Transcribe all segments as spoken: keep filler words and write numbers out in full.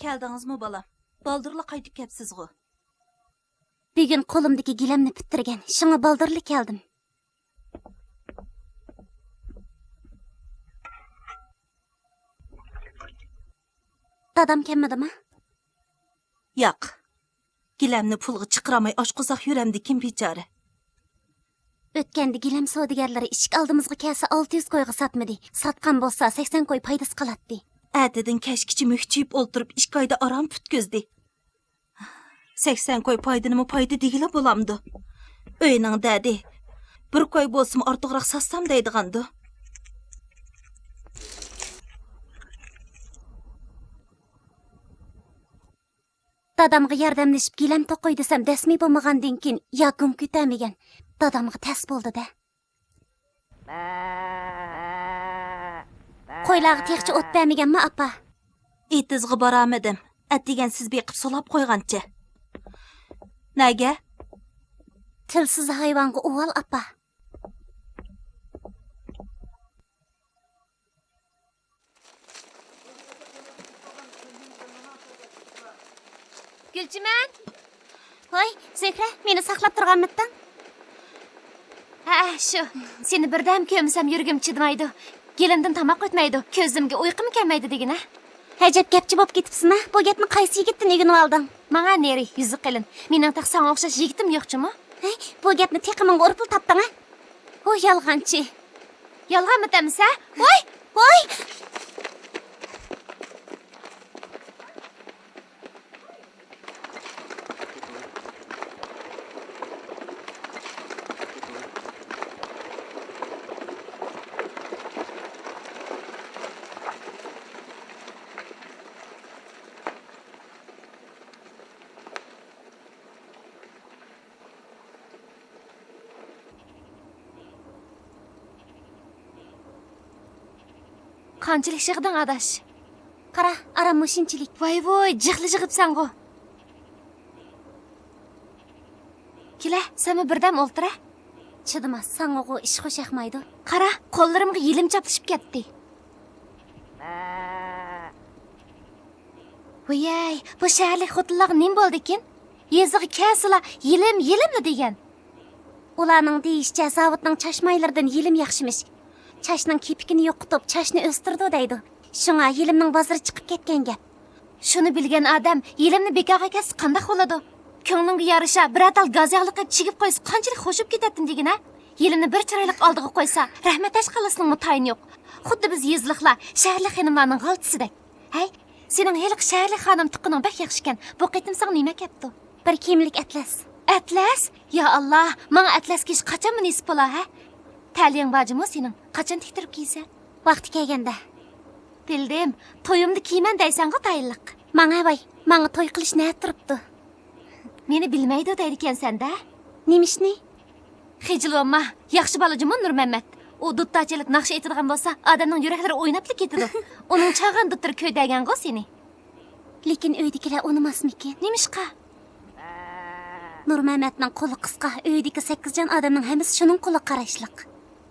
كەلدىڭىزمۇ، بالام؟ بالدۇرلا قايتىپ كەپسىزغۇ؟ بۈگۈن قولۇمدىكى گىلەمنى پۈتتۈرگەن، شۇڭا بالدۇرلا كەلدىم. دادام كەلمىدىما؟ ياق. گىلەمنى پۇلغا چىقىرالماي ئاچ قورساق يۈرەمدىكىن بىچارە. ئۆتكەندە گىلەم سودىگەرلىرى ئىشىك ئالدىمىزغا كەلسە ئالتە يۈز كويغا ساتمىدى. ساتقان بولسا سەكسەن كوي پايدىسى قالاتتى. ئەتىدىن كەچكىچە مۈكچىيىپ ئولتۇرۇپ ئىككى ئايدا ئاران پۈتكۈزدى. سەكسەن كوي پايدىنىمۇ پايدا دېگىلى بولامدۇ؟ ئۆينىڭ دەدى، بىر كوي بولسىمۇ ئارتۇقراق ساتسام دەيدىغاندۇ؟ دادامغا ياردەملىشىپ گىلەم توقۇي دېسەم، دەسمى بولمىغاندىن كېيىن يا گۇڭ كۆتەرمىگەن. دادامغا تەس بولدى-دە. قويلارغا تېخىچە ئوت بەرمىگەنما، ئاپا؟ ئېتىزغا بارالمىدىم. ئەتىگەن سىز بېقىپ سولاپ قويغانچە. نەگە؟ تىلسىز ھايۋانغا ئۇۋال، ئاپا. گۈلچىمەن! ۋاي، زۆھرە، مېنى ساقلاپ تۇرغانمىدىڭ؟ ھە، شۇ. سېنى بىردەم كۆرمىسەم يۈرىكىم چىدىمايدۇ. گېلىمدىن تاماق ئۆتمەيدۇ، كۆزۈمگە ئۇيقۇمۇ كەلمەيدۇ دېگىنە. ئەجەب گەپچى بولۇپ كېتىپسەن ھە. بۇ گەپنى قايسى يىگىتتىن ئۆگىنىۋالدىڭ؟ ماڭا نېرى، يۈزى قېلىن. مېنىڭ تېخى ساڭا ئوخشاش يىگىتىم يوق جۇمۇ. ھەي، بۇ گەپنى تېخى ماڭا ئۇرۇپلا تاپتىڭ ھە. ئۇ يالغانچى. يالغانمۇ دەمسە؟ ۋاي! ۋاي! قانچىلىك يىغدىڭ، ئاداش؟ قارا، ئاران مۇشۇنچىلىك. ۋاي ۋۇي، جىقلا يىغىپسەنغۇ. كېلە، سەنمۇ بىردەم ئولتۇرە. چىدىماس، ساڭىغۇ ئىش خۇشياقمايدۇ. قارا، قوللىرىمغا يېلىم چاپلىشىپ كەتتى. ۋىيەي، بۇ شەھەرلىك خوتۇنلارغا نېمە بولدىكىن؟ يېزىغا كەلسىلا يېلىم، يېلىملا دېگەن. ئۇلارنىڭ دېيىشىچە، زاۋۇتنىڭ چاچ مايلىرىدىن يېلىم ياخشىمىش. چاچنىڭ كېپىكىنى يوقىتىپ، چاچنى ئۆستۈرىدۇ دەيدۇ. شۇڭا يېلىمنىڭ بازىرى چىقىپ كەتكەن گەپ. شۇنى بىلگەن ئادەم يېلىمنى بىكارغا كەتسە قانداق بولىدۇ؟ كۆڭلۈڭگە يارىشا بىرەر تال گاز ياغلىق قىلىپ چىگىپ قويسا قانچىلىك خوش بولۇپ كېتەتتىم دېگىنە؟ يېلىمنى بىر چىرايلىق ئالدىغا قويسا، رەھمەت ھەشقاللىسىنىڭمۇ تايىنى يوق. خۇددى بىز يېزىلىقلار شەھەرلىك خېنىملارنىڭ غالتىسىدەك. ھەي، سېنىڭ ھېلىقى شەھەرلىك خانىم تۇغقىنىڭ بەك ياخشىكەن. بۇ قېتىم ساڭا نېمە كەپتۇ؟ بىر كىيىملىك ئەتلەس. ئەتلەس؟ يا ئاللا، ماڭا ئەتلەس كىيىش قاچانمۇ نېسىپ بولا، ھە؟ تەلىيىڭ بار جۇمۇ سېنىڭ. قاچان تىكتۈرۈپ كىيىسەن؟ ۋاقتى كەلگەندە. بىلدىم، تويۇمدا كىيىمەن دەيسەنغۇ تايىنلىق. ماڭە ۋاي، ماڭا توي قىلىش نەدە تۇرۇپتۇ؟ مېنى بىلمەيدۇ دەيدىكەنسەن-دە. نېمە ئىشنى؟ خىجىل بولما، ياخشى بالا جۇمۇ نۇرمەممەت. ئۇ دۇتار چېلىپ ناخشا ئېيتىدىغان بولسا، ئادەمنىڭ يۈرەكلىرى ئويناپلا كېتىدۇ. ئۇنىڭ چالغان دۇتىرى كۆيدۈرگەنغۇ سېنى. لېكىن ئۆيدىكىلەر ئۇنىماسمىكىن؟ نېمىشقا؟ نۇرمەممەتنىڭ قولى قىسقا، ئۆيدىكى سەككىز جان ئادەمنىڭ ھەممىسى شۇنىڭ قولىغا قاراشلىق.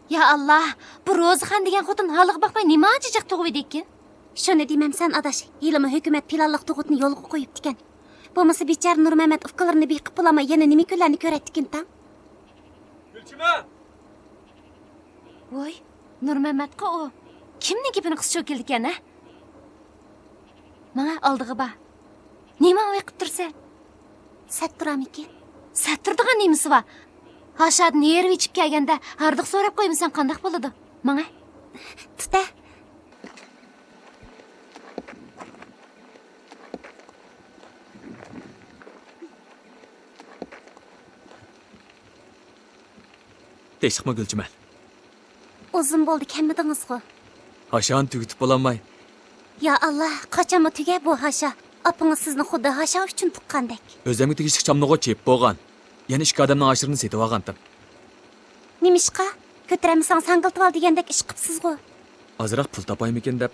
يا ئاللا، بۇ روزىخان دېگەن خوتۇن ھالىغا باقماي نېمانچە جىق تۇغۇۋىدىكىن؟ شۇنى دېمەمسەن ئاداش، ھېلىمۇ ھۆكۈمەت پىلانلىق تۇغۇتنى يولغا قويۇپتىكەن. بولمىسا بىچارە نۇرمەممەت ئۇكىلىرىنى بېقىپ بولالماي يەنە نېمە كۈنلەرنى كۆرەتتىكىن تاڭ؟ گۈلچىمە! ۋوي، نۇرمەممەتقۇ ئۇ. كىمنىڭ گېپىنى قىلسا شۇ كېلىدىكەن ھە؟ ماڭە ئالدىغا بار. نېمە ئويقىپ تۇرسەن؟ سەت تۇرامىكىن؟ سەت تۇرىدىغان نېمىسى بار؟ ھاشادىن ھېرىپ ئېچىپ كەلگەندە ھاردۇق سوراپ قويمىساڭ قانداق بولىدۇ؟ ماڭە. تۇتە. تېشىقمۇ گۈلچىمەن. ئۇزۇن بولدى كەلمىدىڭىزغۇ؟ ھاشانى تۈگىتىپ بولالماي. يا ئاللا، قاچانمۇ تۈگە بۇ ھاشا؟ ئاپىڭىز سىزنى خۇددى ھاشا ئۈچۈن تۇغقاندەك. ئۆزۈمگە تېگىشلىك چامنىغۇ چېپىپ بولغان. يەنە ئىككى ئادەمنىڭ ئاشىرىنى سېتىۋالغانتىم. نېمىشقا؟ كۆتۈرەلمىسەڭ ساڭگىلىتىۋال دېگەندەك ئىش قىپسىزغۇ؟ ئازراق پۇل تاپايمىكىن دەپ.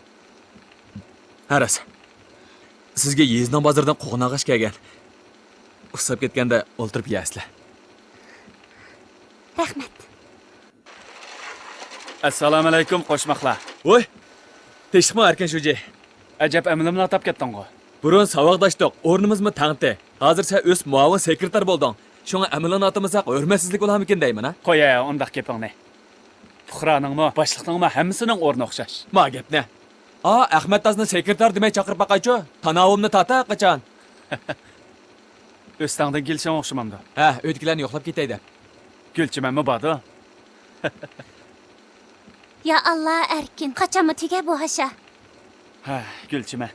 ھە راست. سىزگە يېزىنىڭ بازىرىدىن قوغۇن ئالغاچ كەلگەن. ئۇسساپ كەتكەندە ئولتۇرۇپ يەرسىلەر. رەھمەت. ئەسسالامۇئەلەيكۇم، قوشماقلار. ۋوي! تىنچلىقمۇ ئەركىن شۇجى؟ ئەجەب ئەمىلىملا تاپ كەتتىڭغۇ؟ بۇرۇن ساۋاقداشتۇق، ئورنىمىزمۇ تەڭتى. ھازىر سەن ئۆسۈپ مۇئاۋىن سېكرېتار بولدۇڭ. شۇڭا ئەمىلىنى ئاتىمىساق ھۆرمەتسىزلىك بولارمىكىن دەيمەن ھە. قوي ھە ئۇنداق گېپىڭنى. پۇقرانىڭمۇ، باشلىقنىڭمۇ ھەممىسىنىڭ ئورنى ئوخشاش. ما گەپنى. ئا، ئەخمەت دادىنى سېكرېتار دېمەي چاقىرىپ باقايچۇ. تاناۋۇمنى تارتا قاچان. ئۆستەڭدىن كېلىشىڭ ئوخشىمامدۇ؟ ھە، ئۆيدىكىلەرنى يوقلاپ كېتەي دەپ. گۈلچىمەنمۇ باردۇ؟ يا ئاللا، ئەركىن، قاچانمۇ تۈگە بۇ ھاشا؟ ھە، گۈلچىمەن.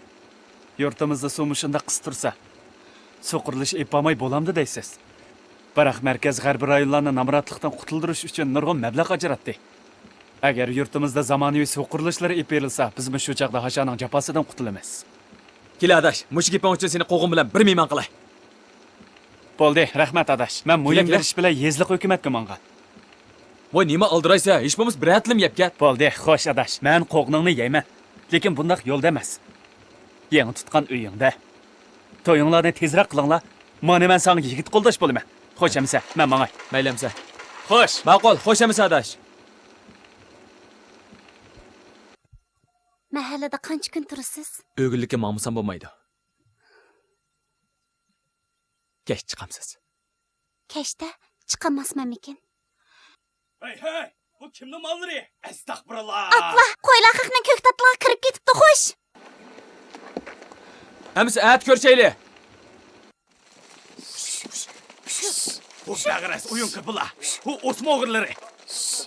يۇرتىمىزدا سۇ مۇشۇنداق قىس تۇرسا، سۇ قۇرۇلۇشى ئېلىپ بارماي بولامدۇ دەيسىز؟ بىراق مەركەز غەربىي رايونلارنى نامراتلىقتىن قۇتۇلدۇرۇش ئۈچۈن نۇرغۇن مەبلەغ ئاجراتتى. ئەگەر يۇرتىمىزدا زامانىۋى سۇ قۇرۇلۇشلىرى ئېلىپ بېرىلسا، بىزمۇ شۇ چاغدا ھاشانىڭ جاپاسىدىن قۇتۇلىمىز. كېلە ئاداش، مۇشۇ گېپىڭ ئۈچۈن سېنى قوغۇن بىلەن بىر مېھمان قىلاي. بولدى، رەھمەت ئاداش. مەن مۇھىم كېلە، كېلە. بىر ئىش بىلەن يېزىلىق ھۆكۈمەتكە ماڭغان. ۋاي، نېمە ئالدىرايسەن؟ ھېچ بولمىسا بىر ھەتىلىم يەپ كەت. بولدى، خوش ئاداش. مەن قوغۇنۇڭنى يەيمەن. لېكىن بۇنداق يولدا ئەمەس. يېڭى تۇتقان ئۆيۈڭدە. تويۇڭلارنى تېزرەك قىلىڭلار. مانا مەن ساڭا يىگىت قولداش بولىمەن. خوش ئەمىسە، مەن ماڭاي. مەيلى ئەمىسە. خوش. ماقۇل، خوش ئەمىسە ئاداش. مەھەللىدە قانچە كۈن تۇرىسىز؟ ئۆگۈنلۈككە ماڭمىسام بولمايدۇ. كەچ چىقامسىز؟ كەچتە چىقالماسمەنمىكىن؟ ھەي، ھەي، بۇ كىمنىڭ ماللىرى؟ ئەستەغپۇرۇللا! ئاپلا، قويلار خەقنىڭ كۆكتاتلىرىغا كىرىپ كېتىپتۇ، خوش! ئەمىسە ئەتە كۆرۈشەيلى! بۇ بەغەرەس ئويۇن كاپىلا، بۇ ئوسما ئوغرىلىرى.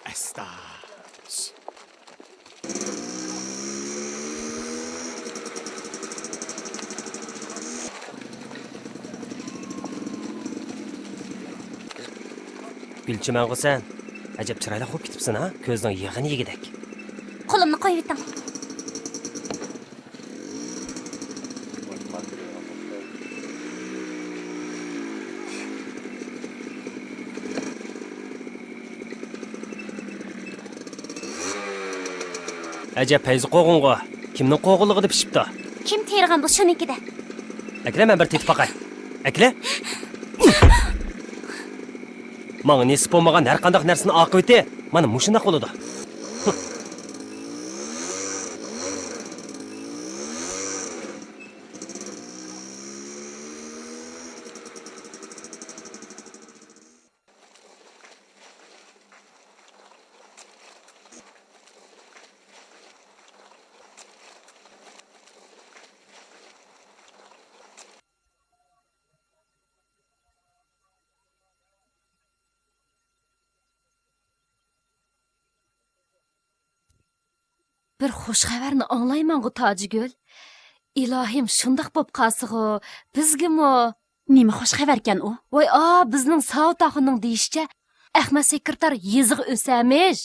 ئەستا. گۈلچىمەنغۇ سەن؟ ئەجەب چىرايلىق بولۇپ كېتىپسەن ھا، كۆزنىڭ يېغىنى يېگۈدەك. قولۇمنى قويۇۋېتىڭ. ئەجەب پەيزى قوغۇنغۇ. كىمنىڭ قوغۇنلۇقىدا پىشىپتۇ؟ كىم تېرىغان بولسا شۇنىڭكىدە. ئەكلە، مەن بىر تېتىپ باقاي. ئەكلە. ماڭا نېسىپ بولمىغان ھەر قانداق نەرسىنىڭ ئاقىۋىتى مانا مۇشۇنداق بولىدۇ. بىر خوش خەۋەرنى ئاڭلايمەنغۇ، تاجىگۈل. ئىلاھىم، شۇنداق بوپ قالسىغۇ، بىزگىمۇ. نېمە خوش خەۋەركەن ئۇ؟ ۋاي ئا، بىزنىڭ ساۋۇت ئاخۇننىڭ دېيىشىچە، ئەخمەت سېكرېتار يېزىغا ئۆسەمىش.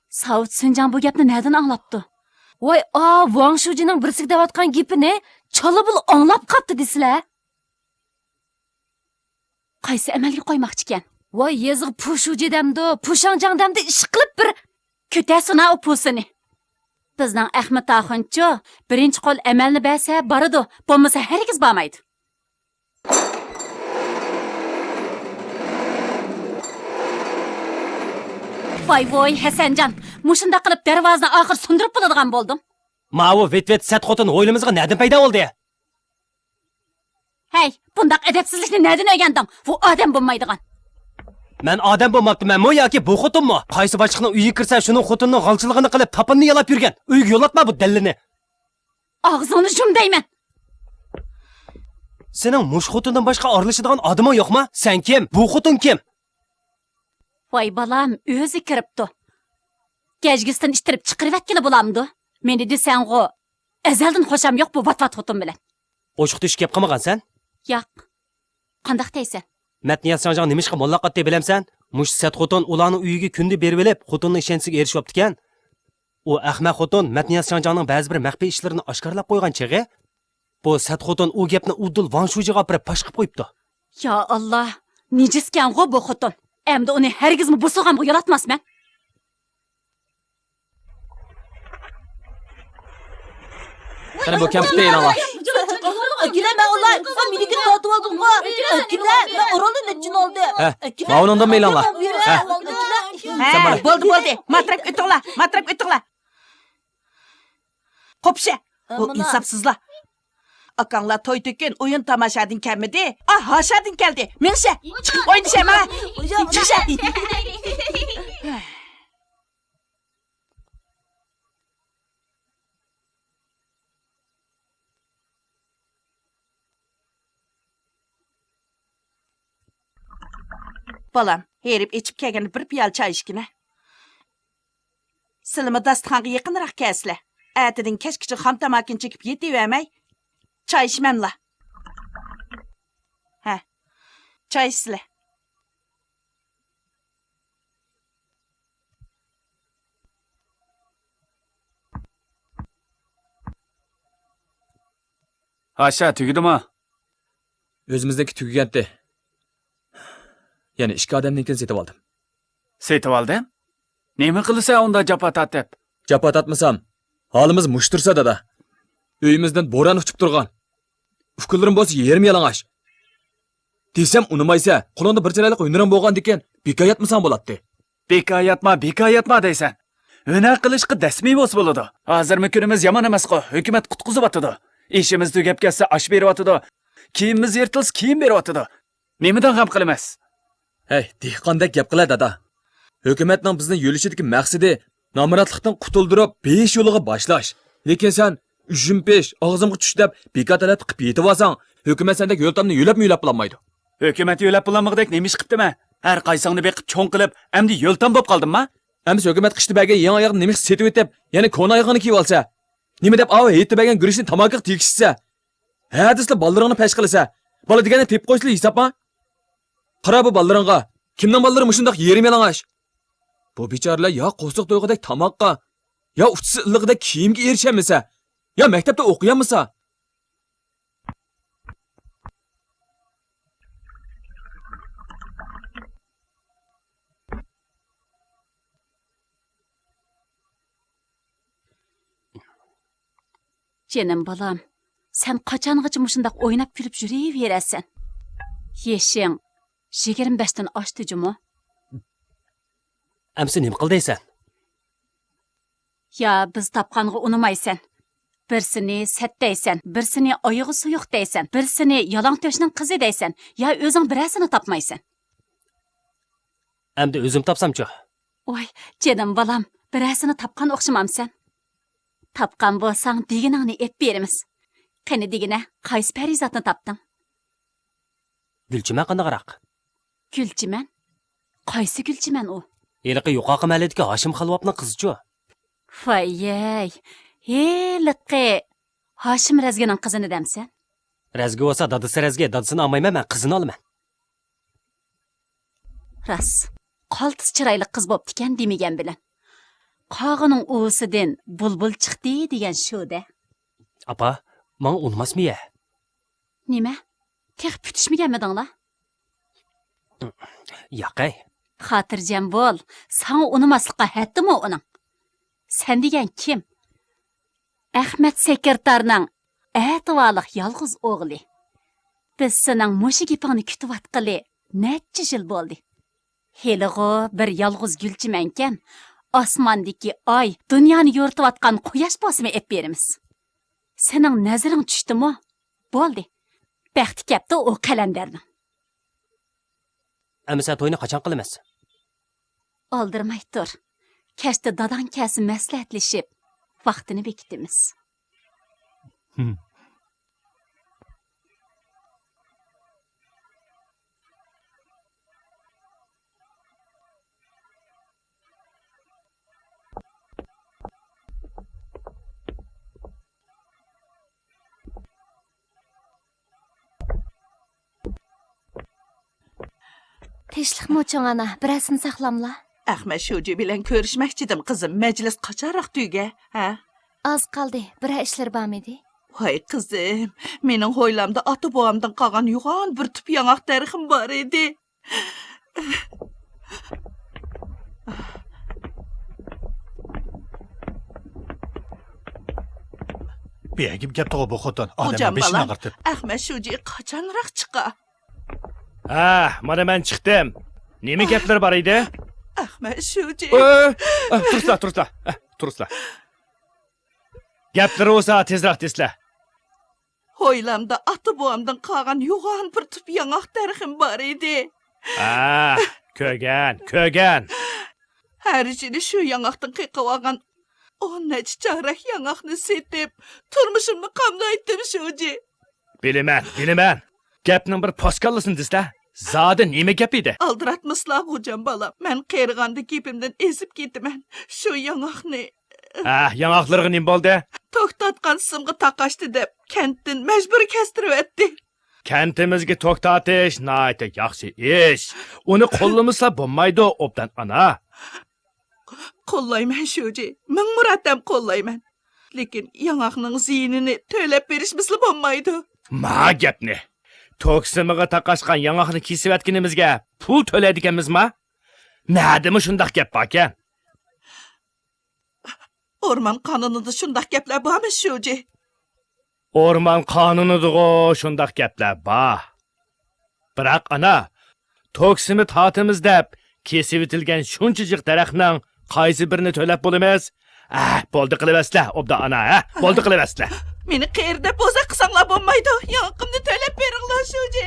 ساۋۇت سۈنجاڭ بۇ گەپنى نەدىن ئاڭلاپتۇ؟ ۋاي ئا، ۋاڭ شۇجىنىڭ بىرسىگە دەۋاتقان گېپىنى چالا بۇلا ئاڭلاپ قاپتۇ دېسىلە. قايسى ئەمەلگە قويماقچىكەن؟ ۋاي يېزىغا پۇشۇجى دەمدۇ، پۇشاڭجاڭ دەمدۇ، ئىشقىلىپ بىر. كۆتەرسۇنا ئۇ پۇسىنى. بىزنىڭ ئەخمەت ئاخۇنچۇ، بىرىنچى قول ئەمەلنى بەرسە بارىدۇ، بولمىسا ھەرگىز بارمايدۇ. ۋاي ۋوي، ھەسەنجان، مۇشۇنداق قىلىپ دەرۋازىنى ئاخىر سۇندۇرۇپ بولىدىغان بولدۇم. ماۋۇ ۋىت ۋىت سەت خوتۇن ھويلىمىزغا نەدىن پەيدا بولدى؟ ھەي، بۇنداق ئەدەپسىزلىكنى نەدىن ئۆگەندىڭ؟ بۇ ئادەم بولمايدىغان. مەن ئادەم بولماپتىمەنمۇ ياكى بۇ خوتۇنمۇ؟ قايسى باشلىقنىڭ ئۆيىگە كىرسە شۇنىڭ خوتۇنىنىڭ غالچىلىقىنى قىلىپ تاپىنىنى يالاپ يۈرگەن. ئۆيگە يولاتما بۇ دەللىنى. ئاغزىڭنى يۇم دەيمەن. سېنىڭ مۇشۇ خوتۇندىن باشقا ئارىلىشىدىغان ئادىمىڭ يوقما؟ سەن كىم؟ بۇ خوتۇن كىم؟ ۋاي بالام، ئۆزى كىرىپتۇ. گەجگىسىدىن ئىتتىرىپ چىقىرىۋەتكىلى بولامدۇ؟ مېنى دېسەڭغۇ، ئەزەلدىن خۇشام يوق بۇ ۋات-ۋات خوتۇن بىلەن. ئوشۇق تۆشۈك گەپ قىلمىغانسەن؟ ياق. قانداق دەيسەن؟ مەتنىياز شاڭجاڭ نېمىشقا موللاق ئاتتى بىلەمسەن؟ مۇشۇ سەت خوتۇن ئۇلارنىڭ ئۆيىگە كۈندە بېرىۋېلىپ، خوتۇننىڭ ئىشەنچىسىگە ئېرىشىۋاپتىكەن. ئۇ ئەخمەق خوتۇن مەتنىياز شاڭجاڭنىڭ بەزى بىر مەخپىي ئىشلىرىنى ئاشكارىلاپ قويغان چېغى، بۇ سەت خوتۇن ئۇ گەپنى ئۇدۇل ۋاڭ شۇجىغا ئاپىرىپ پاش قىلىپ قويۇپتۇ. يا ئاللا، نىجىسكەنغۇ بۇ خوتۇن. ئەمدى ئۇنى ھەرگىزمۇ بوسۇغامغا يولاتماسمەن. قېنى، بۇ كەمپۈتنى ئېلىڭلار. ئەكىلە، مەن ئۇلار، مېنىڭكىنى تارتىۋالدىڭغۇ. ئەكىلە، مەن ئورۇندا نەچچىنى ئالدىم. ھە، ئەكىلە. ماۋۇنىڭدىنمۇ ئېلىڭلار. ھە. ھە، بولدى، بولدى. ماتراپ ئۆتۈڭلار، ماتراپ ئۆتۈڭلار. قوپشە، بۇ ئىنساپسىزلار. ئاكاڭلار توي تۆكۈن، ئويۇن تاماشادىن كەلمىدى. ئا، ھاشادىن كەلدى. مېڭىشە، چىقىپ ئوينىشە، ماڭا. چىقىشە. بالام، ھېرىپ ئېچىپ كەلگەندە بىر پىيالە چاي ئىچكىنە. سىلىمۇ داستىخانغا يېقىنراق كەلسىلە. ئەتىدىن كەچكىچە خام تاماكىنى چېكىپ يېتىۋەرمەي، چاي ئىچمەملا. ھە، چاي ئىچسىلە. ھاشا، تۈگىدىما؟ ئۆزىمىزنىڭكى تۈگىگەنتى. يەنە ئىككى ئادەمنىڭكىنى سېتىۋالدىم. سېتىۋالدىڭ؟ نېمە قىلىسەن ئۇنداق جاپا تارتىپ؟ جاپا تارتمىسام، ھالىمىز مۇشۇ تۇرسا، دادا. ئۆيىمىزدىن بوران ئۇچۇپ تۇرغان. ئۇكىلىرىم بولسا يېرىم يالىڭاچ. دېسەم ئۇنىمايسەن، قولۇڭدا بىر چىرايلىق ھۈنىرىڭ بولغاندىكىن، بىكار ياتمىساڭ بولاتتى. بىكار ياتما، بىكار ياتما دەيسەن. ھۈنەر قىلىشقا دەسمى بولسا بولىدۇ. ھازىرمۇ كۈنىمىز يامان ئەمەسقۇ، ھۆكۈمەت قۇتقۇزۇۋاتىدۇ. ئىشىمىز تۈگەپ كەتسە ئاش بېرىۋاتىدۇ. كىيىمىمىز يىرتىلسا كىيىم بېرىۋاتىدۇ. نېمىدىن غەم قىلىمىز؟ ھەي، دېھقاندەك گەپ قىلە، دادا. ھۆكۈمەتنىڭ بىزنى يۆلىشىدىكى مەقسىتى نامراتلىقتىن قۇتۇلدۇرۇپ، بېيىش يولىغا باشلاش. لېكىن سەن ئۈجۈم پىش، ئاغزىمغا چۈش دەپ، بىكار تەلەت قىلىپ يېتىۋالساڭ، ھۆكۈمەت سەندەك يۆلتامنى يۆلەپمۇ يۆلەپ بولالمايدۇ. ھۆكۈمەت يۆلەپ بولالمىغۇدەك نېمە ئىش قىپتىمەن؟ ھەر قايسىڭنى بېقىپ چوڭ قىلىپ، ئەمدى يۆلتام بولۇپ قالدىمما؟ ئەمىسە ھۆكۈمەت قىشتا بەرگەن يېڭى ئاياغنى نېمە قىلسا سېتىۋېتىپ، يەنە كونا ئاياغنى كىيىۋالسا؟ نېمە دەپ ئاۋۇ ھېيتتا بەرگەن گۈرۈچنى تاماكىغا تېگىشىسە؟ ھە دېسىلا بالىلىرىڭنى پەش قىلىسە. بالا دېگەننى تېپىپ قويسىلا ھېسابما. قارا بۇ بالىلىرىڭغا. كىمنىڭ بالىلىرى مۇشۇنداق يېرىم يالىڭاچ؟ بۇ بىچارىلەر يا قورساق تويغۇدەك تاماققا، يا ئۇچىسى ئىللىغۇدەك كىيىمگە ئېرىشەلمىسە، يا مەكتەپتە ئوقۇيالمىسا. جېنىم بالام، سەن قاچانغىچە مۇشۇنداق ئويناپ كۈلۈپ يۈرۈۋېرەسەن؟ يېشىڭ يىگىرمە بەشتىن ئاشتى جۇمۇ. ئەمسە نېمە قىل دەيسەن؟ يا بىز تاپقانغا ئۇنىمايسەن، بىرسىنى سەت دەيسەن، بىرسىنى ئايىغى سۇيۇق دەيسەن، بىرسىنى يالاڭتۆشنىڭ قىزى دەيسەن، يا ئۆزۈڭ بىرەرسىنى تاپمايسەن. ئەمدى ئۆزۈم تاپسامچۇ؟ ۋاي، جېنىم بالام، بىرەرسىنى تاپقان ئوخشىمامسەن؟ تاپقان بولساڭ، دېگىنىڭنى ئېپ بېرىمىز. قېنى دېگىنە، قايسى پەرىزاتنى تاپتىڭ؟ گۈلچىمەن قانداقراق؟ گۈلچىمەن؟ قايسى گۈلچىمەن ئۇ؟ ھېلىقى يۇقىرىقى مەھەللىدىكى ھاشىم خالۋاپنىڭ قىزىچۇ؟ ۋاييەي، ھېلىقى ھاشىم رەزگىنىڭ قىزىنى دەمسەن؟ رەزگى بولسا دادىسى رەزگى، دادىسىنى ئالمايمەن، مەن قىزىنى ئالىمەن. راست، قالتىس چىرايلىق قىز بوپتىكەن دېمىگەن بىلەن. قاغىنىڭ ئۇۋىسىدىن بۇلبۇل چىقتى دېگەن شۇ-دە. ئاپا، ماڭا ئۇنىماسمۇ يە؟ نېمە؟ تېخى پۈتۈشمىگەنمىدىڭلار؟ ياقەي. خاتىرجەم بول، ساڭا ئۇنىماسلىققا ھەددىمۇ ئۇنىڭ. سەن دېگەن كىم؟ ئەخمەت سېكرېتارنىڭ ئەتىۋارلىق يالغۇز ئوغلى. بىز سېنىڭ مۇشۇ گېپىڭنى كۈتۈۋاتقىلى نەچچە يىل بولدى. ھېلىغۇ بىر يالغۇز گۈلچىمەنكەن، ئاسماندىكى ئاي، دۇنيانى يورۇتۇۋاتقان قۇياش بولسىمۇ ئېپ بېرىمىز. سېنىڭ نەزىرىڭ چۈشتىمۇ؟ بولدى. بەختى كەپتۇ ئۇ قەلەندەرنىڭ. ئەمىسە توينى قاچان قىلىمىز؟ ئالدىرىماي تۇر. كەچتە داداڭ كەلسە مەسلىھەتلىشىپ، ۋاقتىنى بېكىتىمىز. تىنچلىقمۇ چوڭ ئانا، بىرەرسىنى ساقلاملا؟ ئەخمەت شۇجى بىلەن كۆرۈشمەكچىدىم، قىزىم. مەجلىس قاچانراق تۈگە، ھە؟ ئاز قالدى. بىرەر ئىشلىرى بارمىدى؟ ۋاي قىزىم، مېنىڭ ھويلامدا ئاتا-بوۋامدىن قالغان يوغان بىر تۈپ ياڭاق دەرىخىم بار ئىدى. بېگىم كەپتىغۇ بۇ خوتۇن، ئادەمنىڭ بېشىنى ئاغرىتىپ. ئەخمەت شۇجى قاچانراق چىقا؟ ھە، مانا مەن چىقتىم. نېمە گەپلىرى بار ئىدى؟ ئەخمەت شۇجى. ئۆي، ئۆي، تۇرسىلا، تۇرسىلا، ئە، تۇرسىلا. گەپلىرى بولسا تېزراق دېسىلە. ھويلامدا ئاتا-بوۋامدىن قالغان يوغان بىر تۈپ ياڭاق دەرىخىم بار ئىدى. ھە، كۆرگەن، كۆرگەن. ھەر يىلى شۇ ياڭاقتىن قېقىۋالغان ئون نەچچە چارەك ياڭاقنى سېتىپ، تۇرمۇشۇمنى قامدايتتىم، شۇجى. بىلىمەن، بىلىمەن. گەپنىڭ بىر پوسكاللىسىنى دېسىلە، زادى نېمە گەپ ئىدى؟ ئالدىراتمىسىلا، غوجام بالام. مەن قېرىغاندا گېپىمدىن ئېزىپ كېتىمەن. شۇ ياڭاقنى ھە، ياڭاقلىرىغا نېمە بولدى؟ توختاتقان سىمغا تاقاشتى دەپ، كەنتتىن مەجبۇرىي كەستۈرۈۋەتتى. كەنتىمىزگە توختاتىش ناھايىتى ياخشى ئىش. ئۇنى قوللىمىسا بولمايدۇ، ئوبدان ئانا. قوللايمەن، شۇجى. مىڭ مۇرات ھەم قوللايمەن. لېكىن ياڭاقنىڭ زىيىنىنى تۆلەپ بېرىشمىسىلا بولمايدۇ. ما گەپنى. توك سىمىغا تاقاشقان ياڭاقنى كېسىۋەتكىنىمىزگە پۇل تۆلەيدىكەنمىزما؟ نەدىمۇ شۇنداق گەپ باركەن؟ ئورمان قانۇنىدا شۇنداق گەپلەر بارمۇ، شۇجى؟ ئورمان قانۇنىدىغۇ شۇنداق گەپلەر بار. بىراق، ئانا، توك سىمى تارتىمىز دەپ كېسىۋېتىلگەن شۇنچە جىق دەرەخنىڭ قايسى بىرىنى تۆلەپ بولىمىز؟ ئەھ، بولدى قىلىۋەرسىلە، ئوبدان ئانا، ھە؟ بولدى قىلىۋەرسىلە. مېنى قېرى دەپ بوزەك قىلساڭلار بولمايدۇ. ياڭىقىمنى تۆلەپ بېرىڭلار، شۇجى.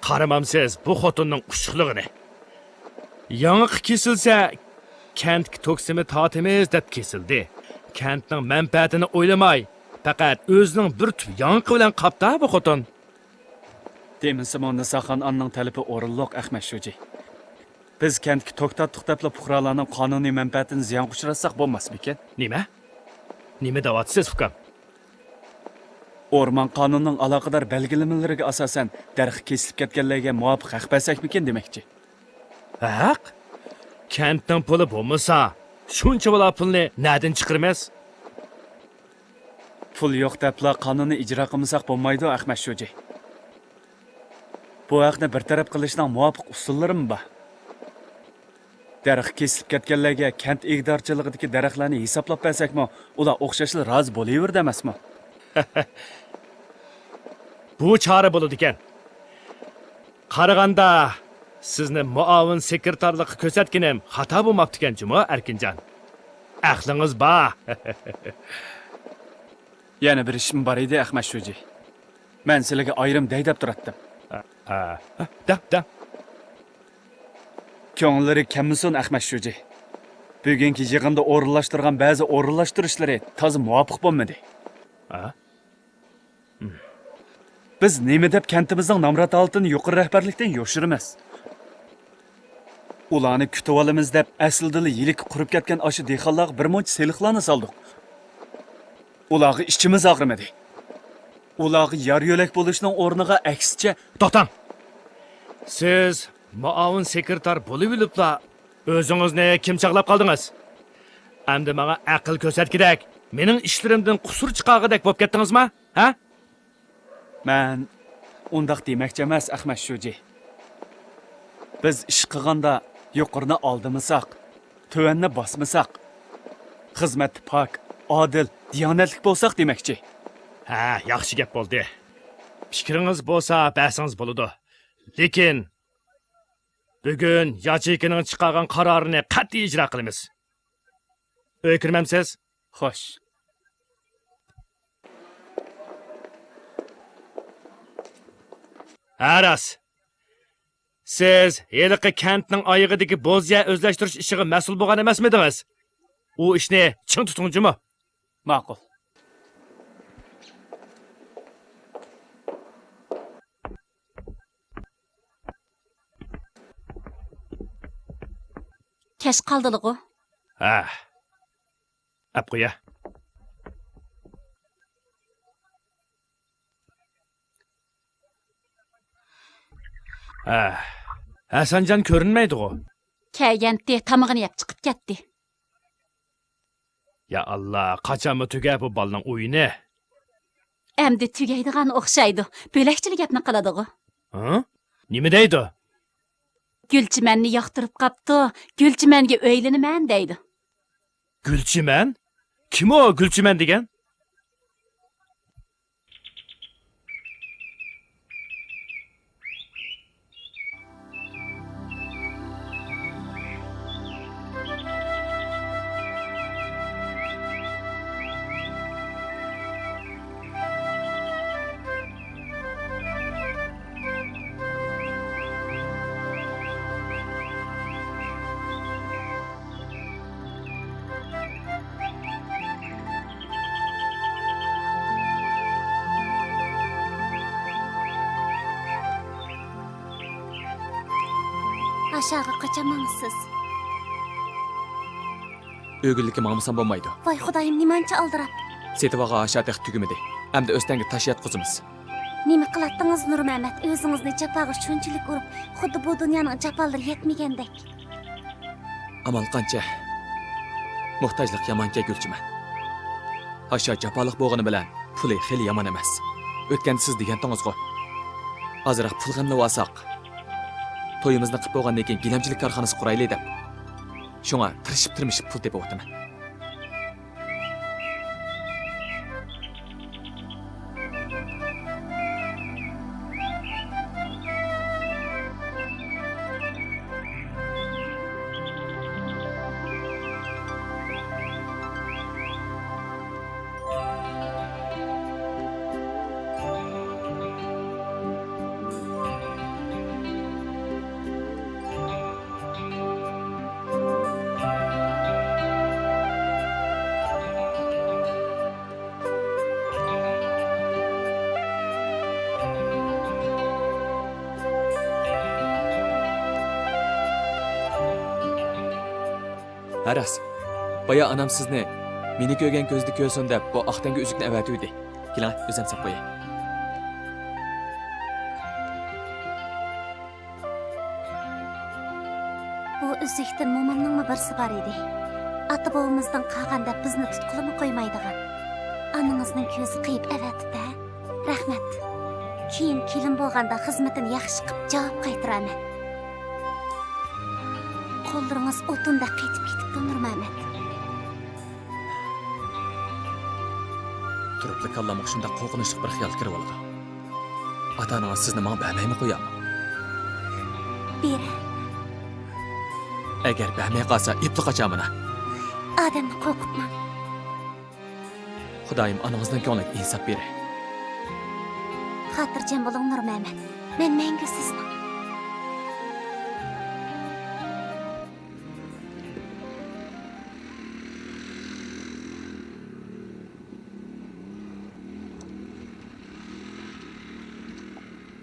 قارىمامسىز بۇ خوتۇننىڭ ئۇششۇقلۇقىنى. ياڭىقى كېسىلسە، كەنتكە توك سىمى تارتىمىز دەپ كېسىلدى. كەنتنىڭ مەنپەئەتىنى ئويلىماي، پەقەت ئۆزىنىڭ بىر تۈپ ياڭىقى بىلەن قاپتا بۇ خوتۇن. دېمىسىمۇ، نىساخان ئانىنىڭ تەلىپى ئورۇنلۇق، ئەخمەت شۇجى. بىز كەنتكە توك تارتتۇق دەپلا پۇقرالارنىڭ قانۇنىي مەنپەئەتىنى زىيانغا ئۇچراتساق بولماسمىكىن؟ نېمە؟ نېمە دەۋاتىسىز، ئۇكام؟ ئورمان قانۇنىنىڭ ئالاقىدار بەلگىلىمىلىرىگە ئاساسەن، دەرىخى كېسىلىپ كەتكەنلەرگە مۇۋاپىق ھەق بەرسەكمىكىن دېمەكچى. ھەق؟ كەنتنىڭ پۇلى بولمىسا، شۇنچە بالا پۇلنى نەدىن چىقىرىمىز؟ پۇل يوق دەپلا قانۇننى ئىجرا قىلمىساق بولمايدۇ، ئەخمەت شۇجى. بۇ ھەقنى بىر تەرەپ قىلىشنىڭ مۇۋاپىق ئۇسۇللىرىمۇ بار. دەرەخ كېسىلىپ كەتكەنلەرگە كەنت ئىگىدارچىلىقىدىكى دەرەخلەرنى ھېسابلاپ بەرسەكمۇ، ئۇلار ئوخشاشلا رازى بولۇۋېرىدۇ ئەمەسمۇ؟ بۇ چارە بولىدىكەن. قارىغاندا، سىزنى مۇئاۋىن سېكرېتارلىققا كۆرسەتكىنىم خاتا بولماپتىكەن جۇمۇ، ئەركىنجان. ئەقلىڭىز بار. يەنە بىر ئىشمۇ بار ئىدى، ئەخمەت شۇجى. مەن سىلىگە ئايرىم دەي دەپ تۇراتتىم. ھە، ھە، دەڭ، دەڭ. كۆڭۈللىرى كەلمىسۇن، ئەخمەت شۇجى. بۈگۈنكى يىغىندا ئورۇنلاشتۇرغان بەزى ئورۇنلاشتۇرۇشلىرى تازا مۇۋاپىق بولمىدى. ھە؟ بىز نېمە دەپ كەنتىمىزنىڭ نامرات ھالىتىنى يۇقىرى رەھبەرلىكتىن يوشۇرىمىز؟ ئۇلارنى كۈتۈۋالىمىز دەپ، ئەسلىدىلا يىلىكى قۇرۇپ كەتكەن ئاشۇ دېھقانلارغا بىر مۇنچە سېلىقلارنى سالدۇق. ئۇلارغا ئىچىمىز ئاغرىمىدى. ئۇلارغا يار يۆلەك بولۇشنىڭ ئورنىغا ئەكسىچە. توختاڭ! سىز مۇئاۋىن سېكرېتار بولۇۋېلىپلا، ئۆزىڭىزنى كىم چاغلاپ قالدىڭىز؟ ئەمدى ماڭا ئەقىل كۆرسەتكۈدەك، مېنىڭ ئىشلىرىمدىن قۇسۇر چىقارغۇدەك بولۇپ كەتتىڭىزما؟ ھە؟ مەن ئۇنداق دېمەكچى ئەمەس، ئەخمەت شۇجى. بىز ئىش قىلغاندا يۇقىرىنى ئالدىمىساق، تۆۋەننى باسمىساق، خىزمەتتە پاك، ئادىل، دىيانەتلىك بولساق دېمەكچى. ھە، ياخشى گەپ بولدى. پىكرىڭىز بولسا بەرسىڭىز بولىدۇ. لېكىن بۈگۈن ياچېيكىنىڭ چىقارغان قارارىنى قەتئىي ئىجرا قىلىمىز. ئۆيگە كىرمەمسىز؟ خوش. ھە، راست. سىز ھېلىقى كەنتنىڭ ئايىغىدىكى بوز يەر ئۆزلەشتۈرۈش ئىشىغا مەسئۇل بولغان ئەمەسمىدىڭىز؟ ئۇ ئىشنى چىڭ تۇتۇڭ جۇمۇ. ماقۇل. كەچ قالدىلىغۇ؟ ھە. ئەپ قويە. ھە. ھەسەنجان كۆرۈنمەيدىغۇ؟ كەلگەنتى، تامىقىنى يەپ چىقىپ كەتتى. يا ئاللا، قاچانمۇ تۈگەر بۇ بالىنىڭ ئويۇنى؟ ئەمدى تۈگەيدىغان ئوخشايدۇ. بۆلەكچىلا گەپنى قىلىدىغۇ. ھە؟ نېمە دەيدۇ؟ گۈلچىمەننى ياقتۇرۇپ قاپتۇ. گۈلچىمەنگە ئۆيلىنىمەن دەيدۇ. گۈلچىمەن؟ كىم ئۇ گۈلچىمەن دېگەن؟ ئاشاغا قاچان ماڭىسىز؟ ئۆگۈنلۈككە ماڭمىسام بولمايدۇ. ۋاي خۇدايىم، نېمانچە ئالدىراپ. سېتىۋالغان ئاشا تېخى تۈگىمىدى. ئەمدى ئۆستەڭگە تاش ياتقۇزىمىز. نېمە قىلاتتىڭىز نۇرمەمەت؟ ئۆزىڭىزنى جاپاغا شۇنچىلىك ئۇرۇپ، خۇددى بۇ دۇنيانىڭ جاپالىرى يەتمىگەندەك. ئامال قانچە؟ موھتاجلىق يامانكەن گۈلچىمە. ئاشا جاپالىق بولغىنى بىلەن پۇلى خېلى يامان ئەمەس. ئۆتكەندە سىز دېگەنتىڭىزغۇ، ئازراق پۇل غەملىۋالساق، تويىمىزنى قىپ بولغاندىن كېيىن گىلەمچىلىك كارخانىسى قۇرايلى دەپ. شۇڭا تىرىشىپ-تىرمىشىپ پۇل تېپىۋاتىمەن. ھە راست. بايا ئانام سىزنى مېنى كۆرگەن كۆزىدە كۆرسۇن دەپ بۇ ئاق تەڭگە ئۈزۈكنى ئەۋەتىۋىدى. كېلىڭە، ئۆزۈم ساپ قوياي. بۇ ئۈزۈكتىن مومامنىڭمۇ بىرسى بار ئىدى. ئاتا-بوۋىمىزدىن قالغان دەپ بىزنى تۇتقىلىمۇ قويمايدىغان. ئانىڭىزنىڭ كۆزى قىيىپ ئەۋەتىپتۇ ھە؟ رەھمەت. كېيىن كېلىن بولغاندا خىزمىتىنى ياخشى قىپ جاۋاب قايتۇرارمەن. قوللىرىڭىز ئوتۇندەك قېتىپ كېتىپتۇ، نۇرمەمەت. تۇرۇپلا كاللامغا شۇنداق قورقۇنچلۇق بىر خىيال كىرىۋالىدۇ. ئاتا-ئانىڭىز سىزنى ماڭا بەرمەيمۇ قويامۇ؟ بېرە. ئەگەر بەرمەي قالسا، ئېپلا قاچامەن ھە. ئادەمنى قورقۇتماڭ. خۇدايىم ئانىڭىزنىڭ كۆڭلىگە ئىنساپ بېرەي. خاتىرجەم بولۇڭ، نۇرمەمەت. مەن مەڭگۈ سىزنىڭ.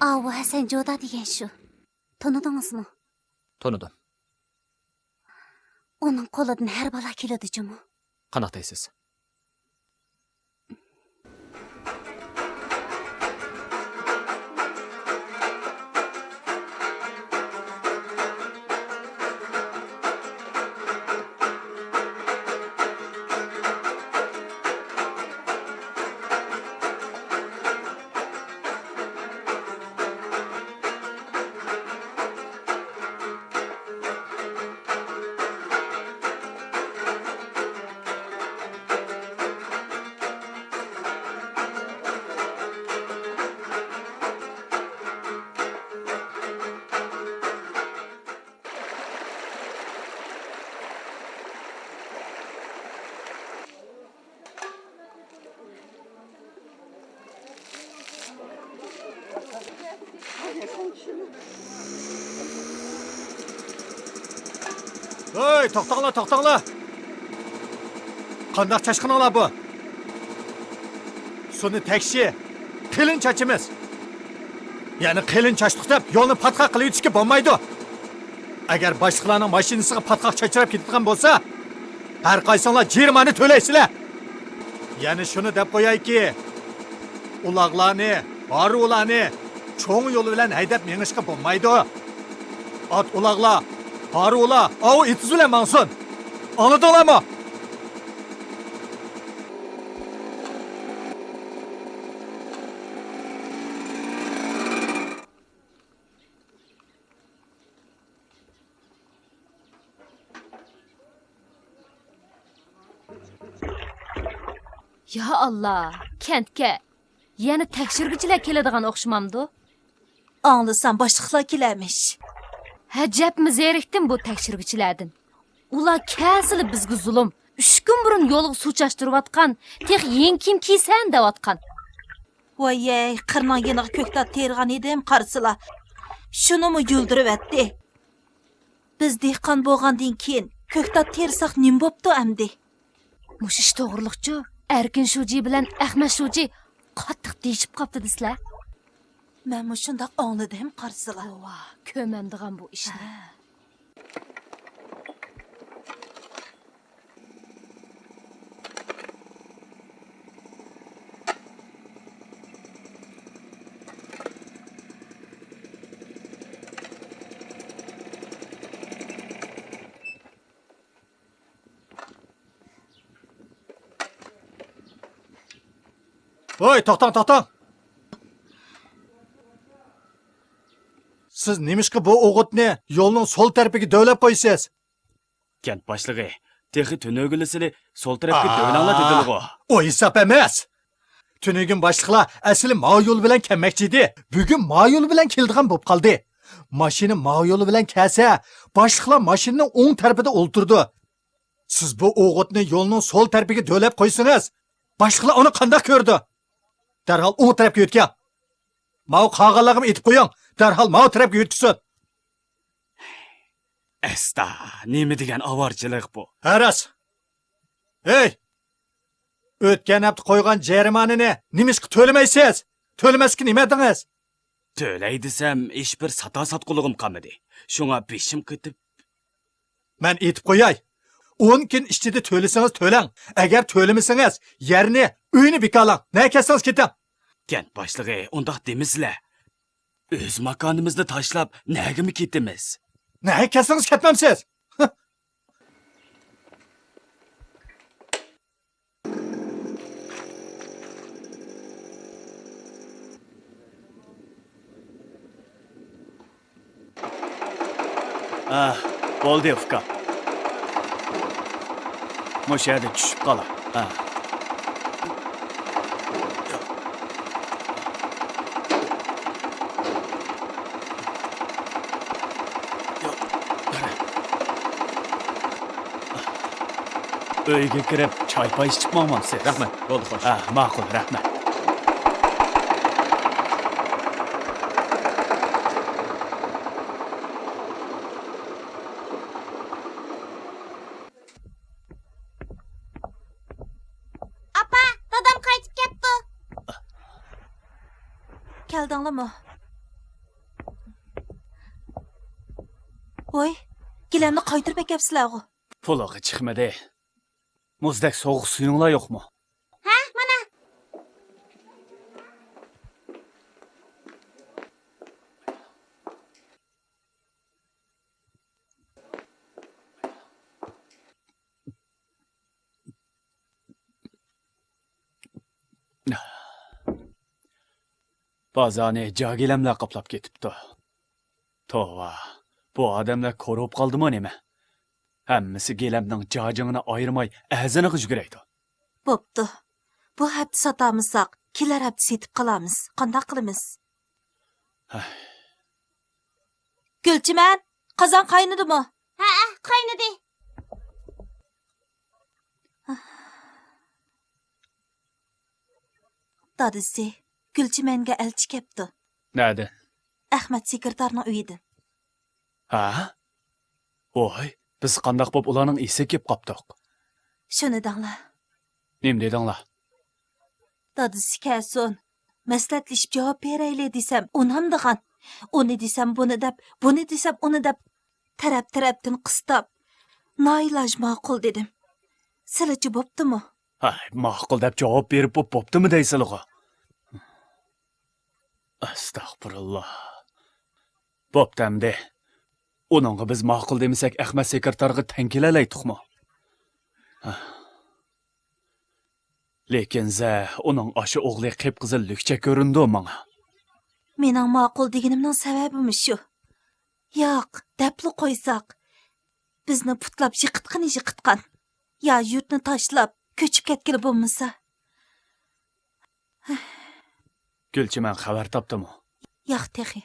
ئاۋۇ ھەسەن جودا دېگەن شۇ. تونۇدىڭىزمۇ؟ تونۇدۇم. ئۇنىڭ قولىدىن ھەر بالا كېلىدۇ جۇمۇ. قانداق دەيسىز؟ ھەي، توختاڭلار، توختاڭلار! قانداق چاشقىنىڭلار بۇ؟ سۇنى تەكشى، قېلىن چاچىمىز. يەنى قېلىن چاچتۇق دەپ يولنى پاتقاق قىلىۋېتىشكە بولمايدۇ. ئەگەر باشلىقلارنىڭ ماشىنىسىغا پاتقاق چاچراپ كېتىدىغان بولسا، ھەر قايسىڭلار جەرىمانە تۆلەيسىلەر. يەنە شۇنى دەپ قويايكى، ئۇلاغلارنى، ھارۋىلارنى چوڭ يول بىلەن ھەيدەپ مېڭىشقا بولمايدۇ. ئات-ئۇلاغلار، ھارۋىلار ئاۋۇ ئېتىز بىلەن ماڭسۇن. ئاڭلىدىڭلارمۇ؟ يا ئاللا، كەنتكە يەنە تەكشۈرگۈچىلەر كېلىدىغان ئوخشىمامدۇ؟ ئاڭلىسام باشلىقلار كېلەرمىش. ھەجەپمۇ زېرىكتىم بۇ تەكشۈرگۈچىلەردىن. ئۇلار كەلسىلا بىزگە زۇلۇم. ئۈچ كۈن بۇرۇن يولغا سۇ چاچتۇرۇۋاتقان، تېخى يېڭى كىيىم كىيسەن دەۋاتقان. ۋايەي، قىرنىڭ يېنىغا كۆكتات تېرىغان ئىدىم، قارىسىلا. شۇنىمۇ يۇلدۇرۇۋەتتى. بىز دېھقان بولغاندىن كېيىن كۆكتات تېرىساق نېمە بوپتۇ ئەمدى؟ مۇشۇ ئىش توغرۇلۇقچۇ، ئەركىن شۇجى بىلەن ئەخمەت شۇجى قاتتىق دېيىشىپ قاپتۇ دېسىلە. مەنمۇ شۇنداق ئاڭلىدىم، قارىسىلا. توۋا، كۆرمەمدىغان بۇ ئىشنى. ھە. ھوي، توختاڭ، توختاڭ! سىز نېمىشقا بۇ ئوغۇتنى يولنىڭ سول تەرىپىگە دۆۋىلەپ قويىسىز؟ كەنت باشلىقى، تېخى تۈنۈگۈنلىسىلى سول تەرەپكە دۆۋىلەڭلار دېدىلىغۇ. ئۇ ھېساب ئەمەس. تۈنۈگۈن باشلىقلار ئەسلى ماۋۇ يول بىلەن كەلمەكچى ئىدى. بۈگۈن ماۋۇ يول بىلەن كېلىدىغان بولۇپ قالدى. ماشىنا ماۋۇ يول بىلەن كەلسە، باشلىقلار ماشىنىنىڭ ئوڭ تەرىپىدە ئولتۇرىدۇ. سىز بۇ ئوغۇتنى يولنىڭ سول تەرىپىگە دۆۋىلەپ قويسىڭىز، باشلىقلار ئۇنى قانداق كۆرىدۇ؟ دەرھال ئوڭ تەرەپكە يۆتكەڭ. ماۋۇ قالغانلارغىمۇ ئېيتىپ قويۇڭ، دەرھال ماۋۇ تەرەپكە يۆتكىسۇن. ئەستا، نېمە دېگەن ئاۋارىچىلىق بۇ! ھە، راست. ھەي! ئۆتكەن ھەپتە قويغان جەرىمانىنى نېمىشقا تۆلىمەيسىز؟ تۆلىمەسكە نېمە دېدىڭىز؟ تۆلەي دېسەم، ھېچبىر ساتا ساتقۇلۇقۇم قالمىدى. شۇڭا بېشىم قېتىپ. مەن ئېيتىپ قوياي. ئون كۈن ئىچىدە تۆلىسىڭىز تۆلەڭ. ئەگەر تۆلىمىسىڭىز، يەرنى، ئۆينى بىكارلاڭ. نەگە كەتسىڭىز كېتىڭ. كەنت باشلىقى، ئۇنداق دېمىسىلە. ئۆز ماكانىمىزنى تاشلاپ، نەگىمۇ كېتىمىز؟ نەگە كەتسىڭىز كەتمەمسىز؟ ھە، بولدى، ئۇكام. مۇشۇ يەردە چۈشۈپ قالا. ھە. ئۆيگە كىرىپ، چاي-پاي ئىچىپ ماڭمامسىز؟ رەھمەت، بولدى، خوش. ھە، ماقۇل، رەھمەت. ئاپا، دادام قايتىپ كەپتۇ. كەلدىڭلىمۇ؟ ۋاي، گىلەمنى قايتۇرۇپ ئەكەپسىلەرغۇ؟ پۇلىغا چىقمىدى. مۇزدەك سوغۇق سۈيۈڭلار يوقمۇ؟ ھە، مانا. بازارنى جاگىلەملەر قاپلاپ كېتىپتۇ. توۋا، بۇ ئادەملەر كور بولۇپ قالدىمۇ نېمە؟ ھەممىسى گىلەمنىڭ جاجىڭىنى ئايرىماي ئەزىنىغا يۈگۈرەيدۇ. بوپتۇ. بۇ ھەپتە ساتالمىساق، كېلەر ھەپتە سېتىپ قالارمىز. قانداق قىلىمىز؟ ھەي. گۈلچىمەن، قازان قاينىدىمۇ؟ ھەئە، قاينىدى. دادىسى، گۈلچىمەنگە ئەلچى كەپتۇ. نەدىن؟ ئەخمەت سېكرېتارنىڭ ئۆيىدىن. ھە؟ ۋاي، بىز قانداق بولۇپ ئۇلارنىڭ ئېسىگە كېلىپ قاپتۇق؟ شۇنى دەڭلار. نېمە دېدىڭلار؟ دادىسى كەلسۇن، مەسلىھەتلىشىپ جاۋاب بېرەيلى دېسەم، ئۇنامدىغان. ئۇنى دېسەم، بۇنى دەپ، بۇنى دېسەم، ئۇنى دەپ، تەرەپ-تەرەپتىن قىستاپ، نائىلاج ماقۇل دېدىم. سىلىچە بوپتىمۇ؟ ھەي، ماقۇل دەپ جاۋاب بېرىپ بوپ-، بوپتىمۇ دەيسىلىغۇ؟ ئەستەغپۇرۇللا. بوپتۇ ئەمدى. ئۇنىڭغا بىز ماقۇل دېمىسەك، ئەخمەت سېكرېتارغا تەڭ كېلەلەيتتۇقمۇ؟ ھە. لېكىن زە، ئۇنىڭ ئاشۇ ئوغلى قىپقىزىل لۈكچە كۆرۈنىدۇ ماڭا. مېنىڭ ماقۇل دېگىنىمنىڭ سەۋەبىمۇ شۇ. ياق، دەپلا قويساق، بىزنى پۇتلاپ يىقىتقىنى يىقىتقان. يا يۇرتنى تاشلاپ، كۆچۈپ كەتكىلى بولمىسا. گۈلچىمەن خەۋەر تاپتىمۇ؟ ياق تېخى.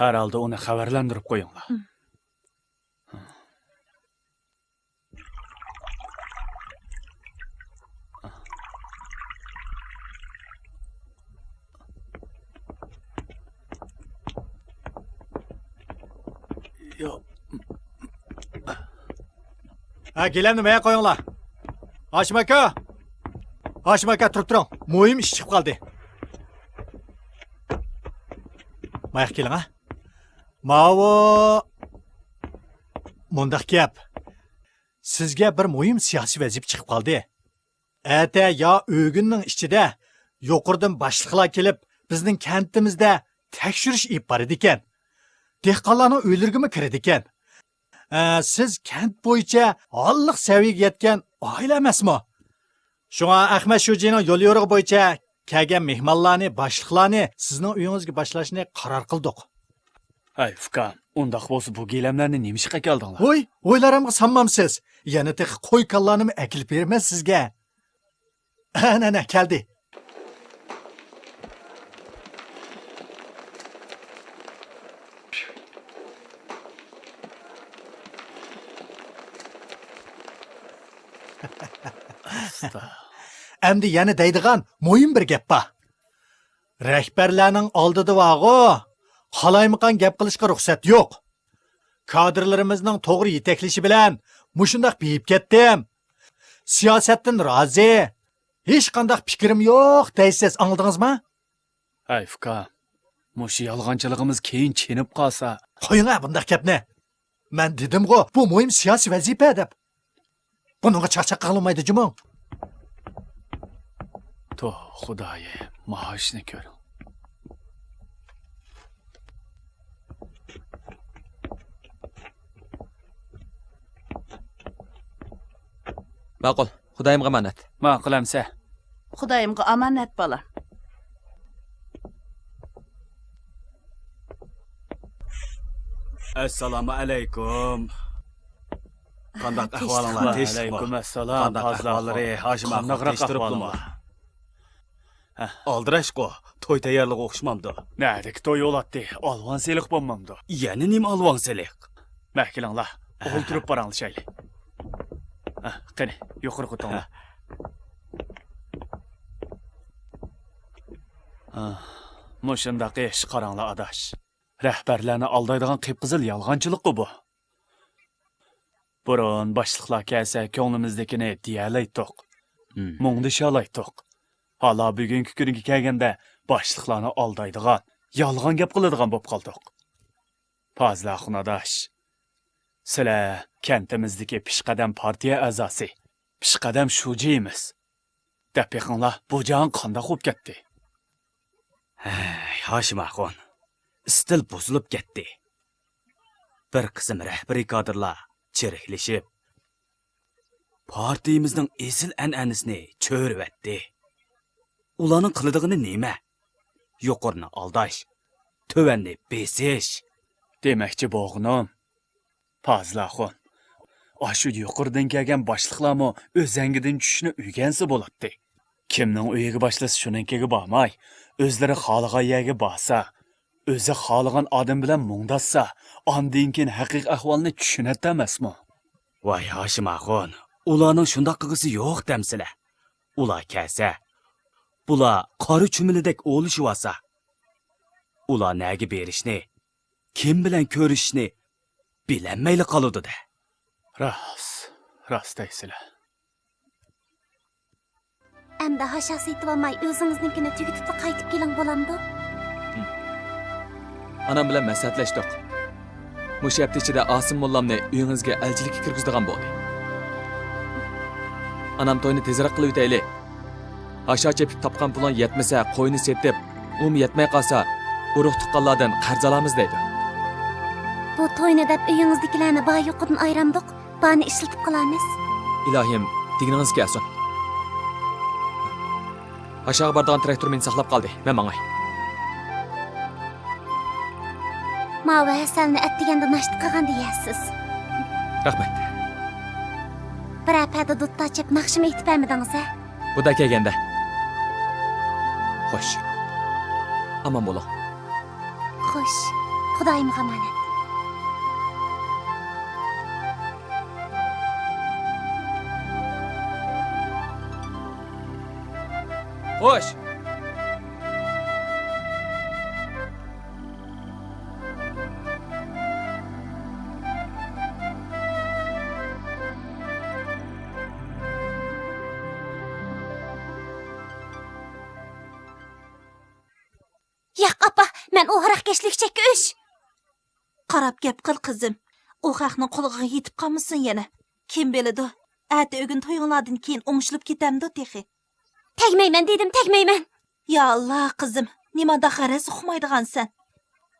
ھەر ھالدا ئۇنى خەۋەرلەندۈرۈپ قويۇڭلار. ئىم. ھە، گىلەمنى مايا قويۇڭلار. ھاشىم ئاكا! ھاشىم ئاكا، تۇرۇپ تۇرۇڭ. مۇھىم ئىش چىقىپ قالدى. ماياق كېلىڭ، ھە. ماۋۇ مۇنداق گەپ. سىزگە بىر مۇھىم سىياسىي ۋەزىپە چىقىپ قالدى. ئەتە يا ئۆگۈننىڭ ئىچىدە يۇقىرىدىن باشلىقلار كېلىپ، بىزنىڭ كەنتىمىزدە تەكشۈرۈش ئېلىپ بارىدىكەن. دېھقانلارنىڭ ئۆيلىرىگىمۇ كىرىدىكەن. ئە، سىز كەنت بويىچە ھاللىق سەۋىيەگە يەتكەن ئائىلە ئەمەسمۇ؟ شۇڭا ئەخمەت شۇجىنىڭ يوليورۇقى بويىچە كەلگەن مېھمانلارنى، باشلىقلارنى سىزنىڭ ئۆيىڭىزگە باشلاشنى قارار قىلدۇق. ھەي، ئۇكام، ئۇنداق بولسا بۇ گىلەملەرنى نېمىشقا ئەكەلدىڭلار؟ ۋوي، ئويلارامغا سالمامسىز؟ يەنە تېخى قوي كاللارنىمۇ ئەكېلىپ بېرىمەن سىزگە. ئەنە، ئەنە، كەلدى. ئەمدى يەنە دەيدىغان مۇھىم بىر گەپ بار. رەھبەرلەرنىڭ ئالدىدا بارغۇ، قالايمىقان گەپ قىلىشقا رۇخسەت يوق. كادىرلىرىمىزنىڭ توغرا يېتەكلىشى بىلەن مۇشۇنداق بېيىپ كەتتىم. سىياسەتتىن رازى، ھېچقانداق پىكرىم يوق دەيسىز، ئاڭلىدىڭىزما؟ ھەي، ئۇكام، مۇشۇ يالغانچىلىقىمىز كېيىن چېنىپ قالسا. قويۇڭە بۇنداق گەپنى. مەن دېدىمغۇ، بۇ مۇھىم سىياسىي ۋەزىپە دەپ. بۇنىڭغا چاقچاق قىلىنمايدۇ جۇمۇ. توھ، خۇدايىم، ماۋۇ ئىشنى كۆر. ماقۇل، خۇدايىمغا ئامانەت. ماقۇل ئەمسە. خۇدايىمغا ئامانەت، بالام. ئەسسالامۇ ئەلەيكۇم. قانداق ئەھۋالىڭلار، تىنچلىقمۇ؟ ئەلەيكۇم ئەسسالام، قانداق ئەھۋاللىرى، ھاشىم ئاخۇن، تىنچ تۇرۇپتىمۇ؟ ھە. ئالدىراشقۇ، توي تەييارلىقى ئوخشىمامدۇ؟ نەدىكى توي بولاتتى، ئالۋاڭ سېلىق بولمامدۇ؟ يەنە نېمە ئالۋاڭ سېلىق؟ مە كېلىڭلار، ئولتۇرۇپ پاراڭلىشايلى. ھە، قېنى، يۇقىرىغا ئۆتۈڭلار. ھە، مۇشۇنداق ئىش، قاراڭلار ئاداش. رەھبەرلەرنى ئالدايدىغان قىپقىزىل يالغانچىلىققۇ بۇ. بۇرۇن باشلىقلار كەلسە كۆڭلىمىزدىكىنى دېيەلەيتتۇق، مۇڭدىشالايتتۇق. ھالا بۈگۈنكى كۈنگە كەلگەندە باشلىقلارنى ئالدايدىغان، يالغان گەپ قىلىدىغان بوپ قالدۇق. پازىل ئاخۇن ئاداش، سىلەر كەنتىمىزدىكى پېشقەدەم پارتىيە ئەزاسى، پېشقەدەم شۇجىمىز. دەپ بېقىڭلار، بۇ جاھان قانداق بولۇپ كەتتى؟ ھەي، ھاشىم ئاخۇن، ئىستىل بۇزۇلۇپ كەتتى. بىر قىسىم رەھبىرىي كادىرلار چىرىكلىشىپ، پارتىيىمىزنىڭ ئېسىل ئەنئەنىسىنى چۆرۈۋەتتى. ئۇلارنىڭ قىلىدىغىنى نېمە؟ يۇقىرىنى ئالداش، تۆۋەننى بېسىش. دېمەكچى بولغىنىم، پازىل ئاخۇن، ئاشۇ يۇقىرىدىن كەلگەن باشلىقلارمۇ ئۆزەڭگىدىن چۈشۈشنى ئۆگەنسە بولاتتى. كىمنىڭ ئۆيىگە باشلىسا شۇنىڭكىگە بارماي، ئۆزلىرى خالىغان يەرگە بارسا، ئۆزى خالىغان ئادەم بىلەن مۇڭداشسا، ئاندىن كېيىن ھەقىقىي ئەھۋالنى چۈشىنەتتى ئەمەسمۇ؟ ۋاي ھاشىم ئاخۇن، ئۇلارنىڭ شۇنداق قىلغۇسى يوق دەمسىلە. ئۇلار كەلسە، بۇلار قارا چۈمۈلىدەك ئولىشىۋالسا، ئۇلار نەگە بېرىشنى، كىم بىلەن كۆرۈشۈشنى بىلەلمەيلا قالىدۇ-دە. راست، راست دەيسىلە. ئەمدى ھاشا سېتىۋالماي، ئۆزىڭىزنىڭكىنى تۈگىتىپلا قايتىپ كېلىڭ، بولامدۇ؟ ئانام بىلەن مەسلىھەتلەشتۇق. مۇشۇ ھەپتە ئىچىدە ئاسىم موللامنى ئۆيىڭىزگە ئەلچىلىككە كىرگۈزىدىغان بولدى. ئانام توينى تېزرەك قىلىۋېتەيلى. ھاشا چېپىپ تاپقان پۇلۇڭ يەتمىسە، قوينى سېتىپ، ئۇمۇ يەتمەي قالسا، ئۇرۇق-تۇغقانلاردىن قەرز ئالارمىز دەيدۇ. بۇ توينى دەپ ئۆيىڭىزدىكىلەرنى بار-يوقىدىن ئايرامدۇق، بارنى ئىشلىتىپ قالارمىز. ئىلاھىم، دېگىنىڭىز كەلسۇن. ھاشاغا بارىدىغان تىراكتور مېنى ساقلاپ قالدى، مەن ماڭاي. ماۋۇ ھەسەلنى ئەتىگەندە ناشتا قىلغان دېيەرسىز. رەھمەت. بىرەر پەدە دۇتار چېپ ناخشىمۇ ئېيتىپ بەرمىدىڭىز ھە؟ بۇدا كەلگەندە. خوش. ئامان بولۇڭ. خوش. خۇدايىمغا ئامانەت. خوش. ياق، ئاپا، مەن ئۇ ھاراقكەشلىك چەككۈچ. قاراپ گەپ قىل، قىزىم. ئۇ خەقنىڭ قۇلىقىغا يېتىپ قالمىسۇن يەنە. كىم بىلىدۇ، ئەتە ئۆگۈن تويۇڭلاردىن كېيىن ئوڭشىلىپ كېتەمدۇ تېخى. تەگمەيمەن دېدىم، تەگمەيمەن. يا ئاللا، قىزىم، نېمانداق غەرەز ئۇقمايدىغانسەن.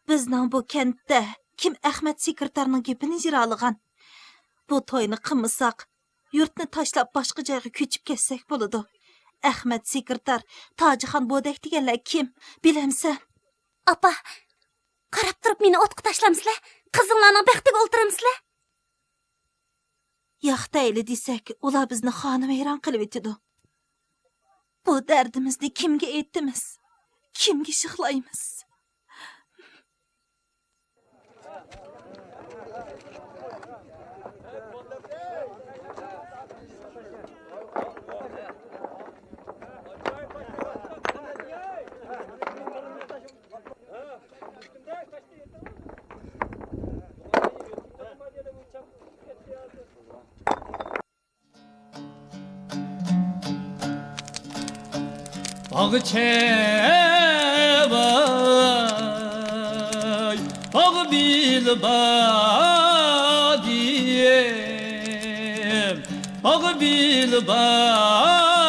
بىزنىڭ بۇ كەنتتە كىم ئەخمەت سېكرېتارنىڭ گېپىنى جىرالىغان؟ بۇ توينى قىلمىساق، يۇرتنى تاشلاپ باشقا جايغا كۆچۈپ كەتسەك بولىدۇ. ئەخمەت سېكرېتار، تاجىخان بودەك دېگەنلەر كىم؟ بىلەمسەن؟ ئاپا، قاراپ تۇرۇپ مېنى ئوتقا تاشلامسىلەر؟ قىزىڭلارنىڭ بەختىگە ئولتۇرامسىلەر؟ ياق دەيلى دېسەك، ئۇلار بىزنى خانىۋەيران قىلىۋېتىدۇ. بۇ دەردىمىزنى كىمگە ئېيتىمىز؟ كىمگە شىخلايمىز؟ باغچە ۋاي، باغ بىلى بادىيەم، باغ بىلى بادىيەم،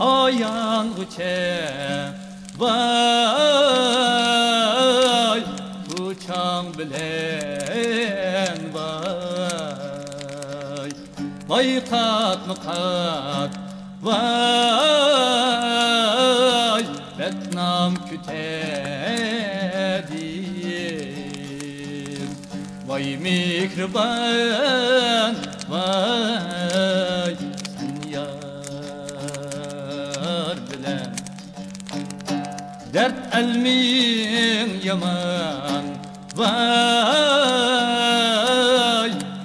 ئايانغۇچە ۋاي، كوچاڭ بىلەن ۋاي، ۋاي قاتمۇ قات، ۋاي بەتنام كۈتەدىم. ۋاي مېھرىبان، ۋاي سەن يار بىلەن دەرد ئەلمىڭ يامان، ۋاي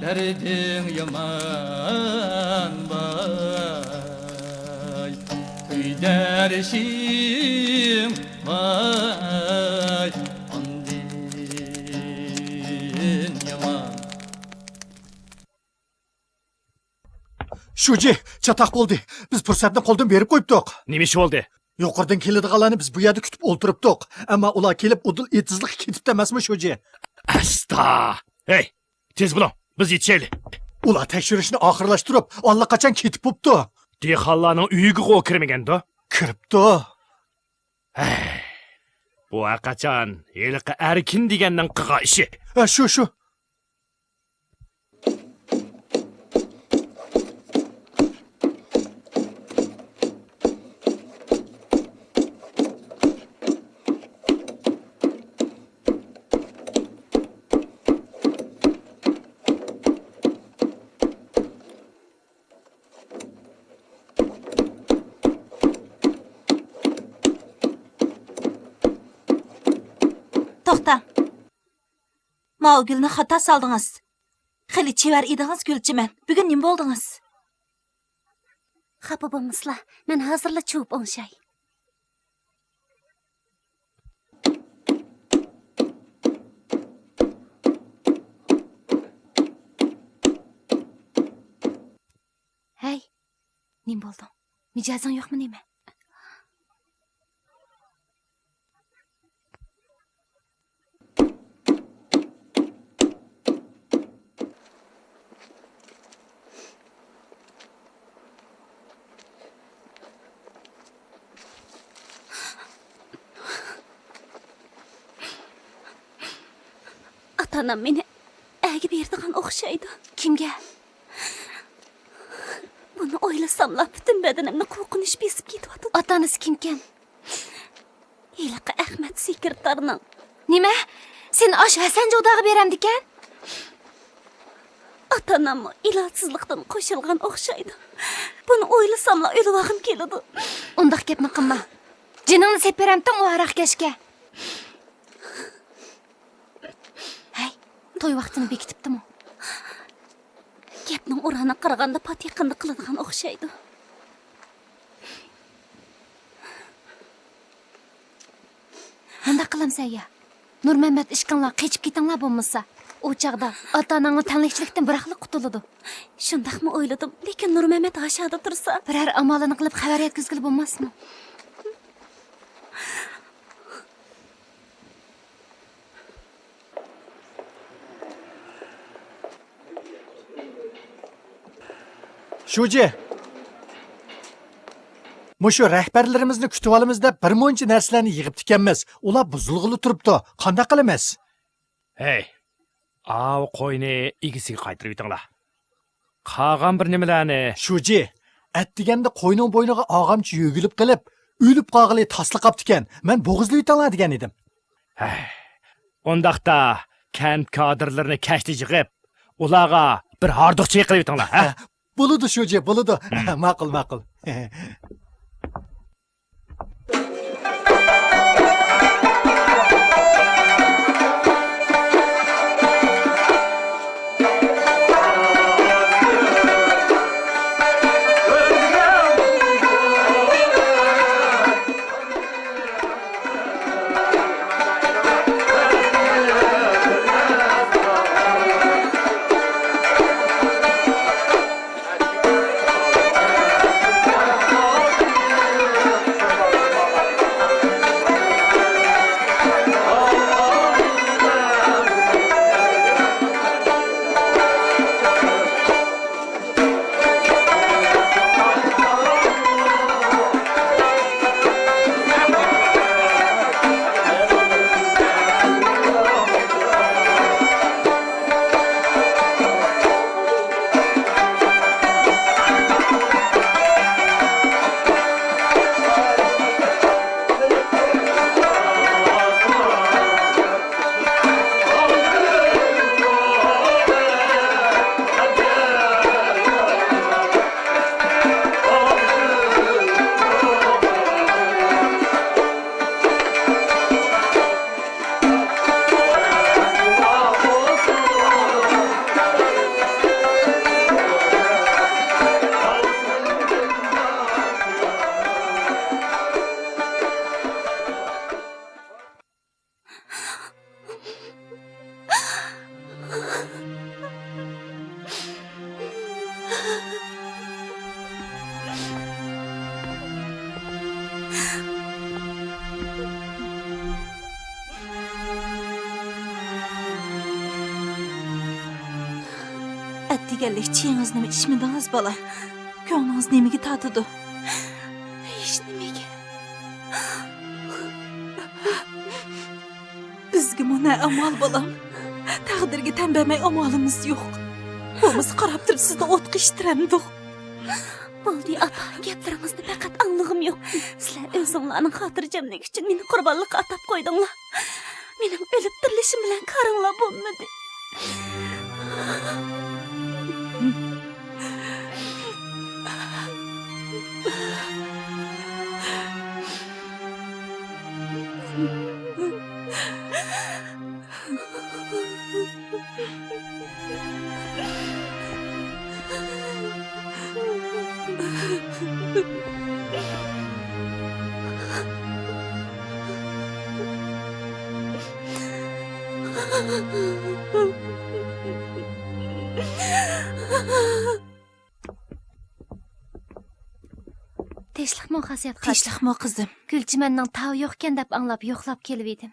دەردىڭ يامان، ۋاي كۆيدۈرۈشۈڭ، ۋاي ئاندىن يامان. شۇجى، چاتاق بولدى. بىز پۇرسەتنى قولدىن بېرىپ قويۇپتۇق. نېمە ئىش بولدى؟ يۇقىرىدىن كېلىدىغانلارنى بىز بۇ يەردە كۈتۈپ ئولتۇرۇپتۇق. ئەمما ئۇلار كېلىپ ئۇدۇل ئېتىزلىققا كېتىپتۇ ئەمەسمۇ، شۇجى؟ ئاستا! ھەي، تېز بولۇڭ، بىز يېتىشەيلى. ئۇلار تەكشۈرۈشنى ئاخىرلاشتۇرۇپ، ئاللىقاچان كېتىپ بوپتۇ. دېھقانلارنىڭ ئۆيىگىغۇ كىرمىگەندۇ؟ كىرىپتۇ. ھەي، بۇ ھەرقاچان ھېلىقى ئەركىن دېگەننىڭ قىلغان ئىشى. ھە، شۇ، شۇ. توختاڭ. ماۋۇ گۈلنى خاتا سالدىڭىز. خېلى چېۋەر ئىدىڭىز، گۈلچىمەن. بۈگۈن نېمە بولدىڭىز؟ خاپا بولمىسىلا، مەن ھازىرلا چۇۋۇپ ئوڭشاي. ھەي، نېمە بولدۇڭ؟ مىجەزىڭ يوقمۇ نېمە؟ ئاتا-ئانام مېنى ئەرگە بېرىدىغان ئوخشايدۇ. كىمگە؟ بۇنى ئويلىساملا پۈتۈن بەدىنىمنى قورقۇنچ بېسىپ كېتىۋاتىدۇ. ئاتا-ئانىسى كىمكەن؟ ھېلىقى ئەخمەت سېكرېتارنىڭ. نېمە؟ سېنى ئاشۇ ھەسەن جوغداغا بېرەمدىكەن؟ ئاتا-ئاناممۇ ئىلاجسىزلىقتىن قوشۇلغان ئوخشايدۇ. بۇنى ئويلىساملا ئۆلۈۋالغۇم كېلىدۇ. ئۇنداق گەپنى قىلما. جېنىڭنى سېتىپ بېرەمتىڭ ئۇ ھاراقكەشكە؟ ھەي، توي ۋاقتىنى بېكىتىپتىمۇ؟ گەپنىڭ ئورانىغا قارىغاندا پات يېقىندا قىلىدىغان ئوخشايدۇ. مۇنداق قىلامسەن يا؟ نۇرمەممەت ئىككىڭلار قېچىپ كېتىڭلار بولمىسا. ئۇ چاغدا ئاتا-ئاناڭلار تەڭلىكچىلىكتىن بىراقلا قۇتۇلىدۇ. شۇنداقمۇ ئويلىدىم، لېكىن نۇرمەممەت ھاشادا تۇرسا. بىرەر ئامالىنى قىلىپ خەۋەر يەتكۈزگىلى بولماسمۇ؟ شۇجى، مۇشۇ رەھبەرلىرىمىزنى كۈتۈۋالىمىز دەپ بىر مۇنچە نەرسىلەرنى يىغىپتىكەنمىز. ئۇلار بۇزۇلغىلى تۇرۇپتۇ. قانداق قىلىمىز؟ ھەي، ئاۋۇ قوينى ئىگىسىگە قايتۇرۇۋېتىڭلار. قالغان بىر نېمىلەرنى؟ شۇجى، ئەتىگەندە قوينىڭ بوينىغا ئاغامچى يۆگىلىپ قېلىپ، ئۆلۈپ قالغىلى تاسلا قاپتىكەن. مەن بوغۇزلىۋېتىڭلار دېگەن ئىدىم. ھەي، ئۇنداقتا كەنت كادىرلىرىنى كەچتە يىغىپ، ئۇلارغا بىر ھاردۇق چېيى قىلىۋېتىڭلار، ھە؟ بولىدۇ، شۇجى، بولىدۇ. ماقۇل، ماقۇل. ئەتىگەنلىك چېيىڭىزنىمۇ ئىچمىدىڭىز، بالا؟ كۆڭلىڭىز نېمىگە تارتىدۇ؟ ھېچنېمىگە. بىزگىمۇ نە ئامال، بالام؟ تەقدىرگە تەن بەرمەي ئامالىمىز يوق. بولمىسا قاراپ تۇرۇپ سىزنى ئوتقا ئىتتىرەمدۇق. بولدى، ئاپا، گەپلىرىڭىزنى پەقەت ئاڭلىغۇم يوق. سىلەر ئۆزۈڭلارنىڭ خاتىرجەملىكى ئۈچۈن مېنى قۇربانلىققا ئاتاپ قويدۇڭلار. مېنىڭ ئۆلۈپ تىرىلىشىم بىلەن كارىڭلار بولمىدى. تىنچلىقمۇ، خاسىيەت خاتۇن؟ تىنچلىقمۇ، قىزىم؟ گۈلچىمەننىڭ تاۋى يوقكەن دەپ ئاڭلاپ يوقلاپ كېلىۋىدىم.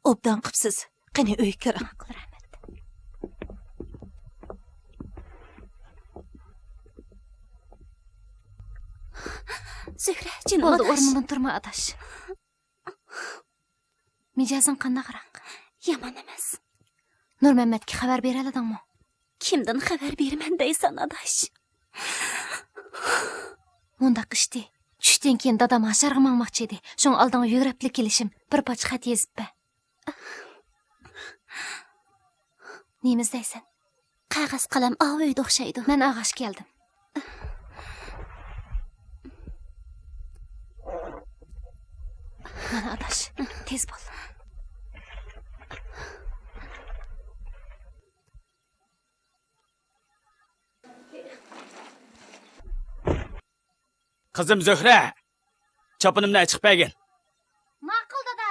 ئوبدان قىپسىز. قېنى، ئۆيگە كىرىڭ. ماقۇل، رەھمەت. زۆھرە، جېنىم بولدى، ئاداش. ئورنۇڭدىن تۇرما، ئاداش. مىجەزىڭ قانداقراق؟ يامان ئەمەس. نۇرمەممەتكە خەۋەر بېرەلىدىڭمۇ؟ كىمدىن خەۋەر بېرىمەن دەيسەن، ئاداش؟ مۇنداق ئىشتى. چۈشتىن كېيىن دادام ھاشارغا ماڭماقچى ئىدى. شۇڭا ئالدىڭغا يۈگۈرۈپلا كېلىشىم. بىر پارچە خەت يېزىپ بەر. نېمە ئىزدەيسەن؟ قەغەز، قەلەم ئاۋۇ ئۆيدە ئوخشايدۇ. مەن ئاغاش كەلدىم. مانا، ئاداش، تېز بول. قىزىم زۆھرە، چاپىنىمنى ئېچىپ بەرگىن. ماقۇل، دادا.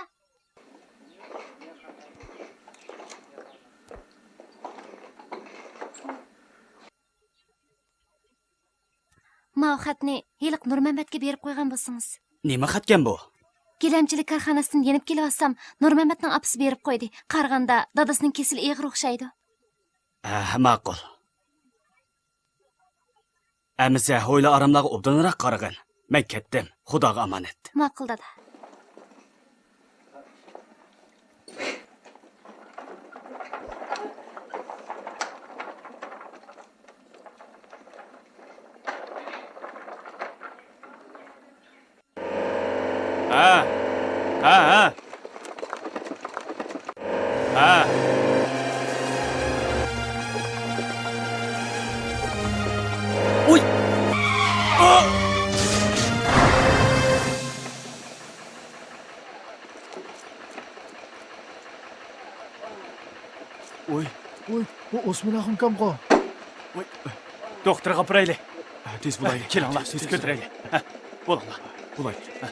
ماۋۇ خەتنى ھېلىقى نۇرمەممەتكە بېرىپ قويغان بولسىڭىز. نېمە خەتكەن بۇ؟ گىلەمچىلىك كارخانىسىدىن يېنىپ كېلىۋاتسام، نۇرمەممەتنىڭ ئاپىسى بېرىپ قويدى. قارىغاندا، دادىسىنىڭ كېسىلى ئېغىر ئوخشايدۇ. ھە، ماقۇل. ئەمىسە ھويلا-ئاراملارغا ئوبدانراق قارىغىن. مەن كەتتىم. خۇداغا ئامانەت. ماقۇل، دادا. ھە. ھە، ھە. ھە. ئۇي! ئا! ۋوي. ۋوي، بۇ ئوسمان ئاخۇنكامغۇ؟ ۋوي، دوختۇرغا ئاپىرايلى. ھە، تېز بولايلى. كېلىڭلار، تېز كۆتۈرەيلى. ھە، بولۇڭلار. بولايلى. ھە.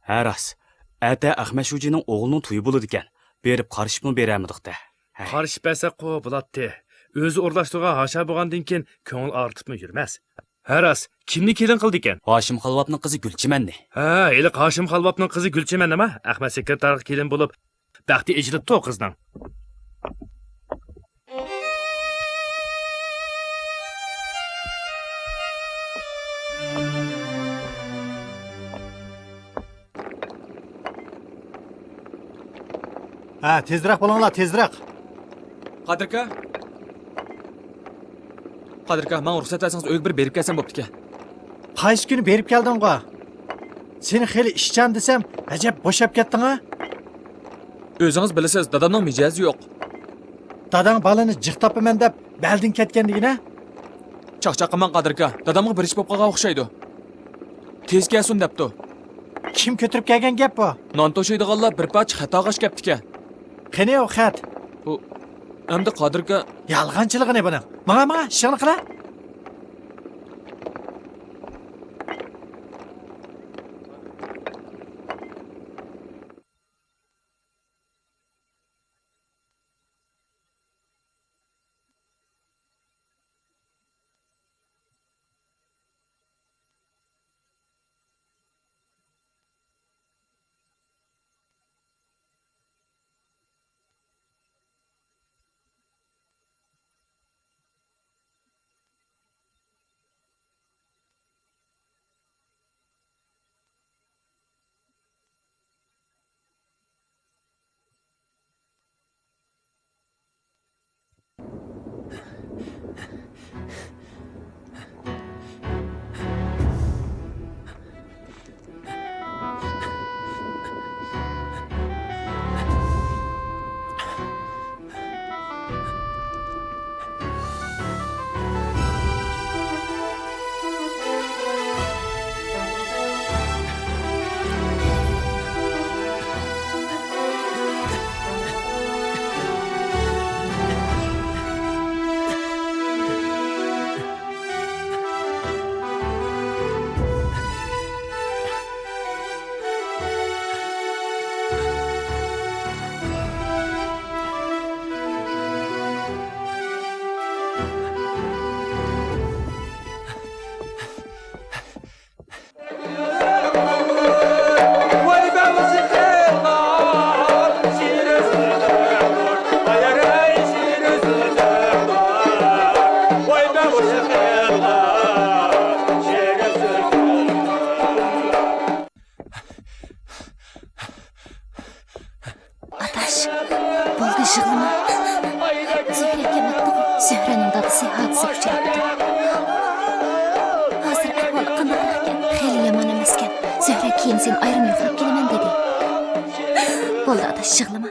ھە راست، ئەتە ئەخمەت شۇجىنىڭ ئوغلىنىڭ تويى بولىدىكەن، بېرىپ قارىشىپمۇ بېرەلمىدۇق-دە. ھەي. قارىشىپ بەرسەكقۇ بولاتتى. ئۆزى ئورۇنلاشتۇرغان ھاشا بولغاندىن كېيىن كۆڭۈل ئاغرىتىپمۇ يۈرمەس. ھە راست، كىمنى كېلىن قىلىدىكەن؟ ھاشىم خالۋاپنىڭ قىزى گۈلچىمەننى. ھە، ھېلىقى ھاشىم خالۋاپنىڭ قىزى گۈلچىمەن نېمە؟ ئەخمەت سېكرېتارغا كېلىن بولۇپ، بەختى ئېچىلىپتۇ قىزنىڭ. ھە، تېزرەك بولۇڭلار، تېزرەك. قادىركا. قادىركا، ماڭا رۇخسەت بەرسىڭىز ئۆيگە بىر بېرىپ كەلسەم بوپتىكەن. قايسى كۈنى بېرىپ كەلدىڭغۇ؟ سېنى خېلى ئىشچان دېسەم، ئەجەب بوشاپ كەتتىڭ-ھە؟ ئۆزىڭىز بىلىسىز، دادامنىڭ مىجەزى يوق. داداڭ بالىنى جىق تاپىمەن دەپ بەلدىن كەتكەن دېگىنە؟ چاقچاق قىلماڭ قادىركا، دادامغا بىر ئىش بوپ قالغان ئوخشايدۇ. تېز كەلسۇن دەپتۇ. كىم كۆتۈرۈپ كەلگەن گەپ بۇ؟ نان توشۇيدىغانلار بىر پارچە خەت ئالغاچ كەپتىكەن. قېنى ئۇ خەت؟ ئۇ، ئەمدى قادىركا. يالغانچىلىقىنى بۇنىڭ. ماڭا، ماڭا، ئىشىڭنى قىلا. ئاداش، بولدى يىغلىما. زۆھرە ئەكەمەتتىغۇ؟ زۆھرەنىڭ دادىسى ھادىسىگە ئۇچراپتۇ. ھازىر ئەھۋالى قانداقراقكەن؟ خېلى يامان ئەمەسكەن. زۆھرە كېيىن سېنى ئايرىم يوقلاپ كېلىمەن دېدى. بولدى ئاداش، يىغلىما.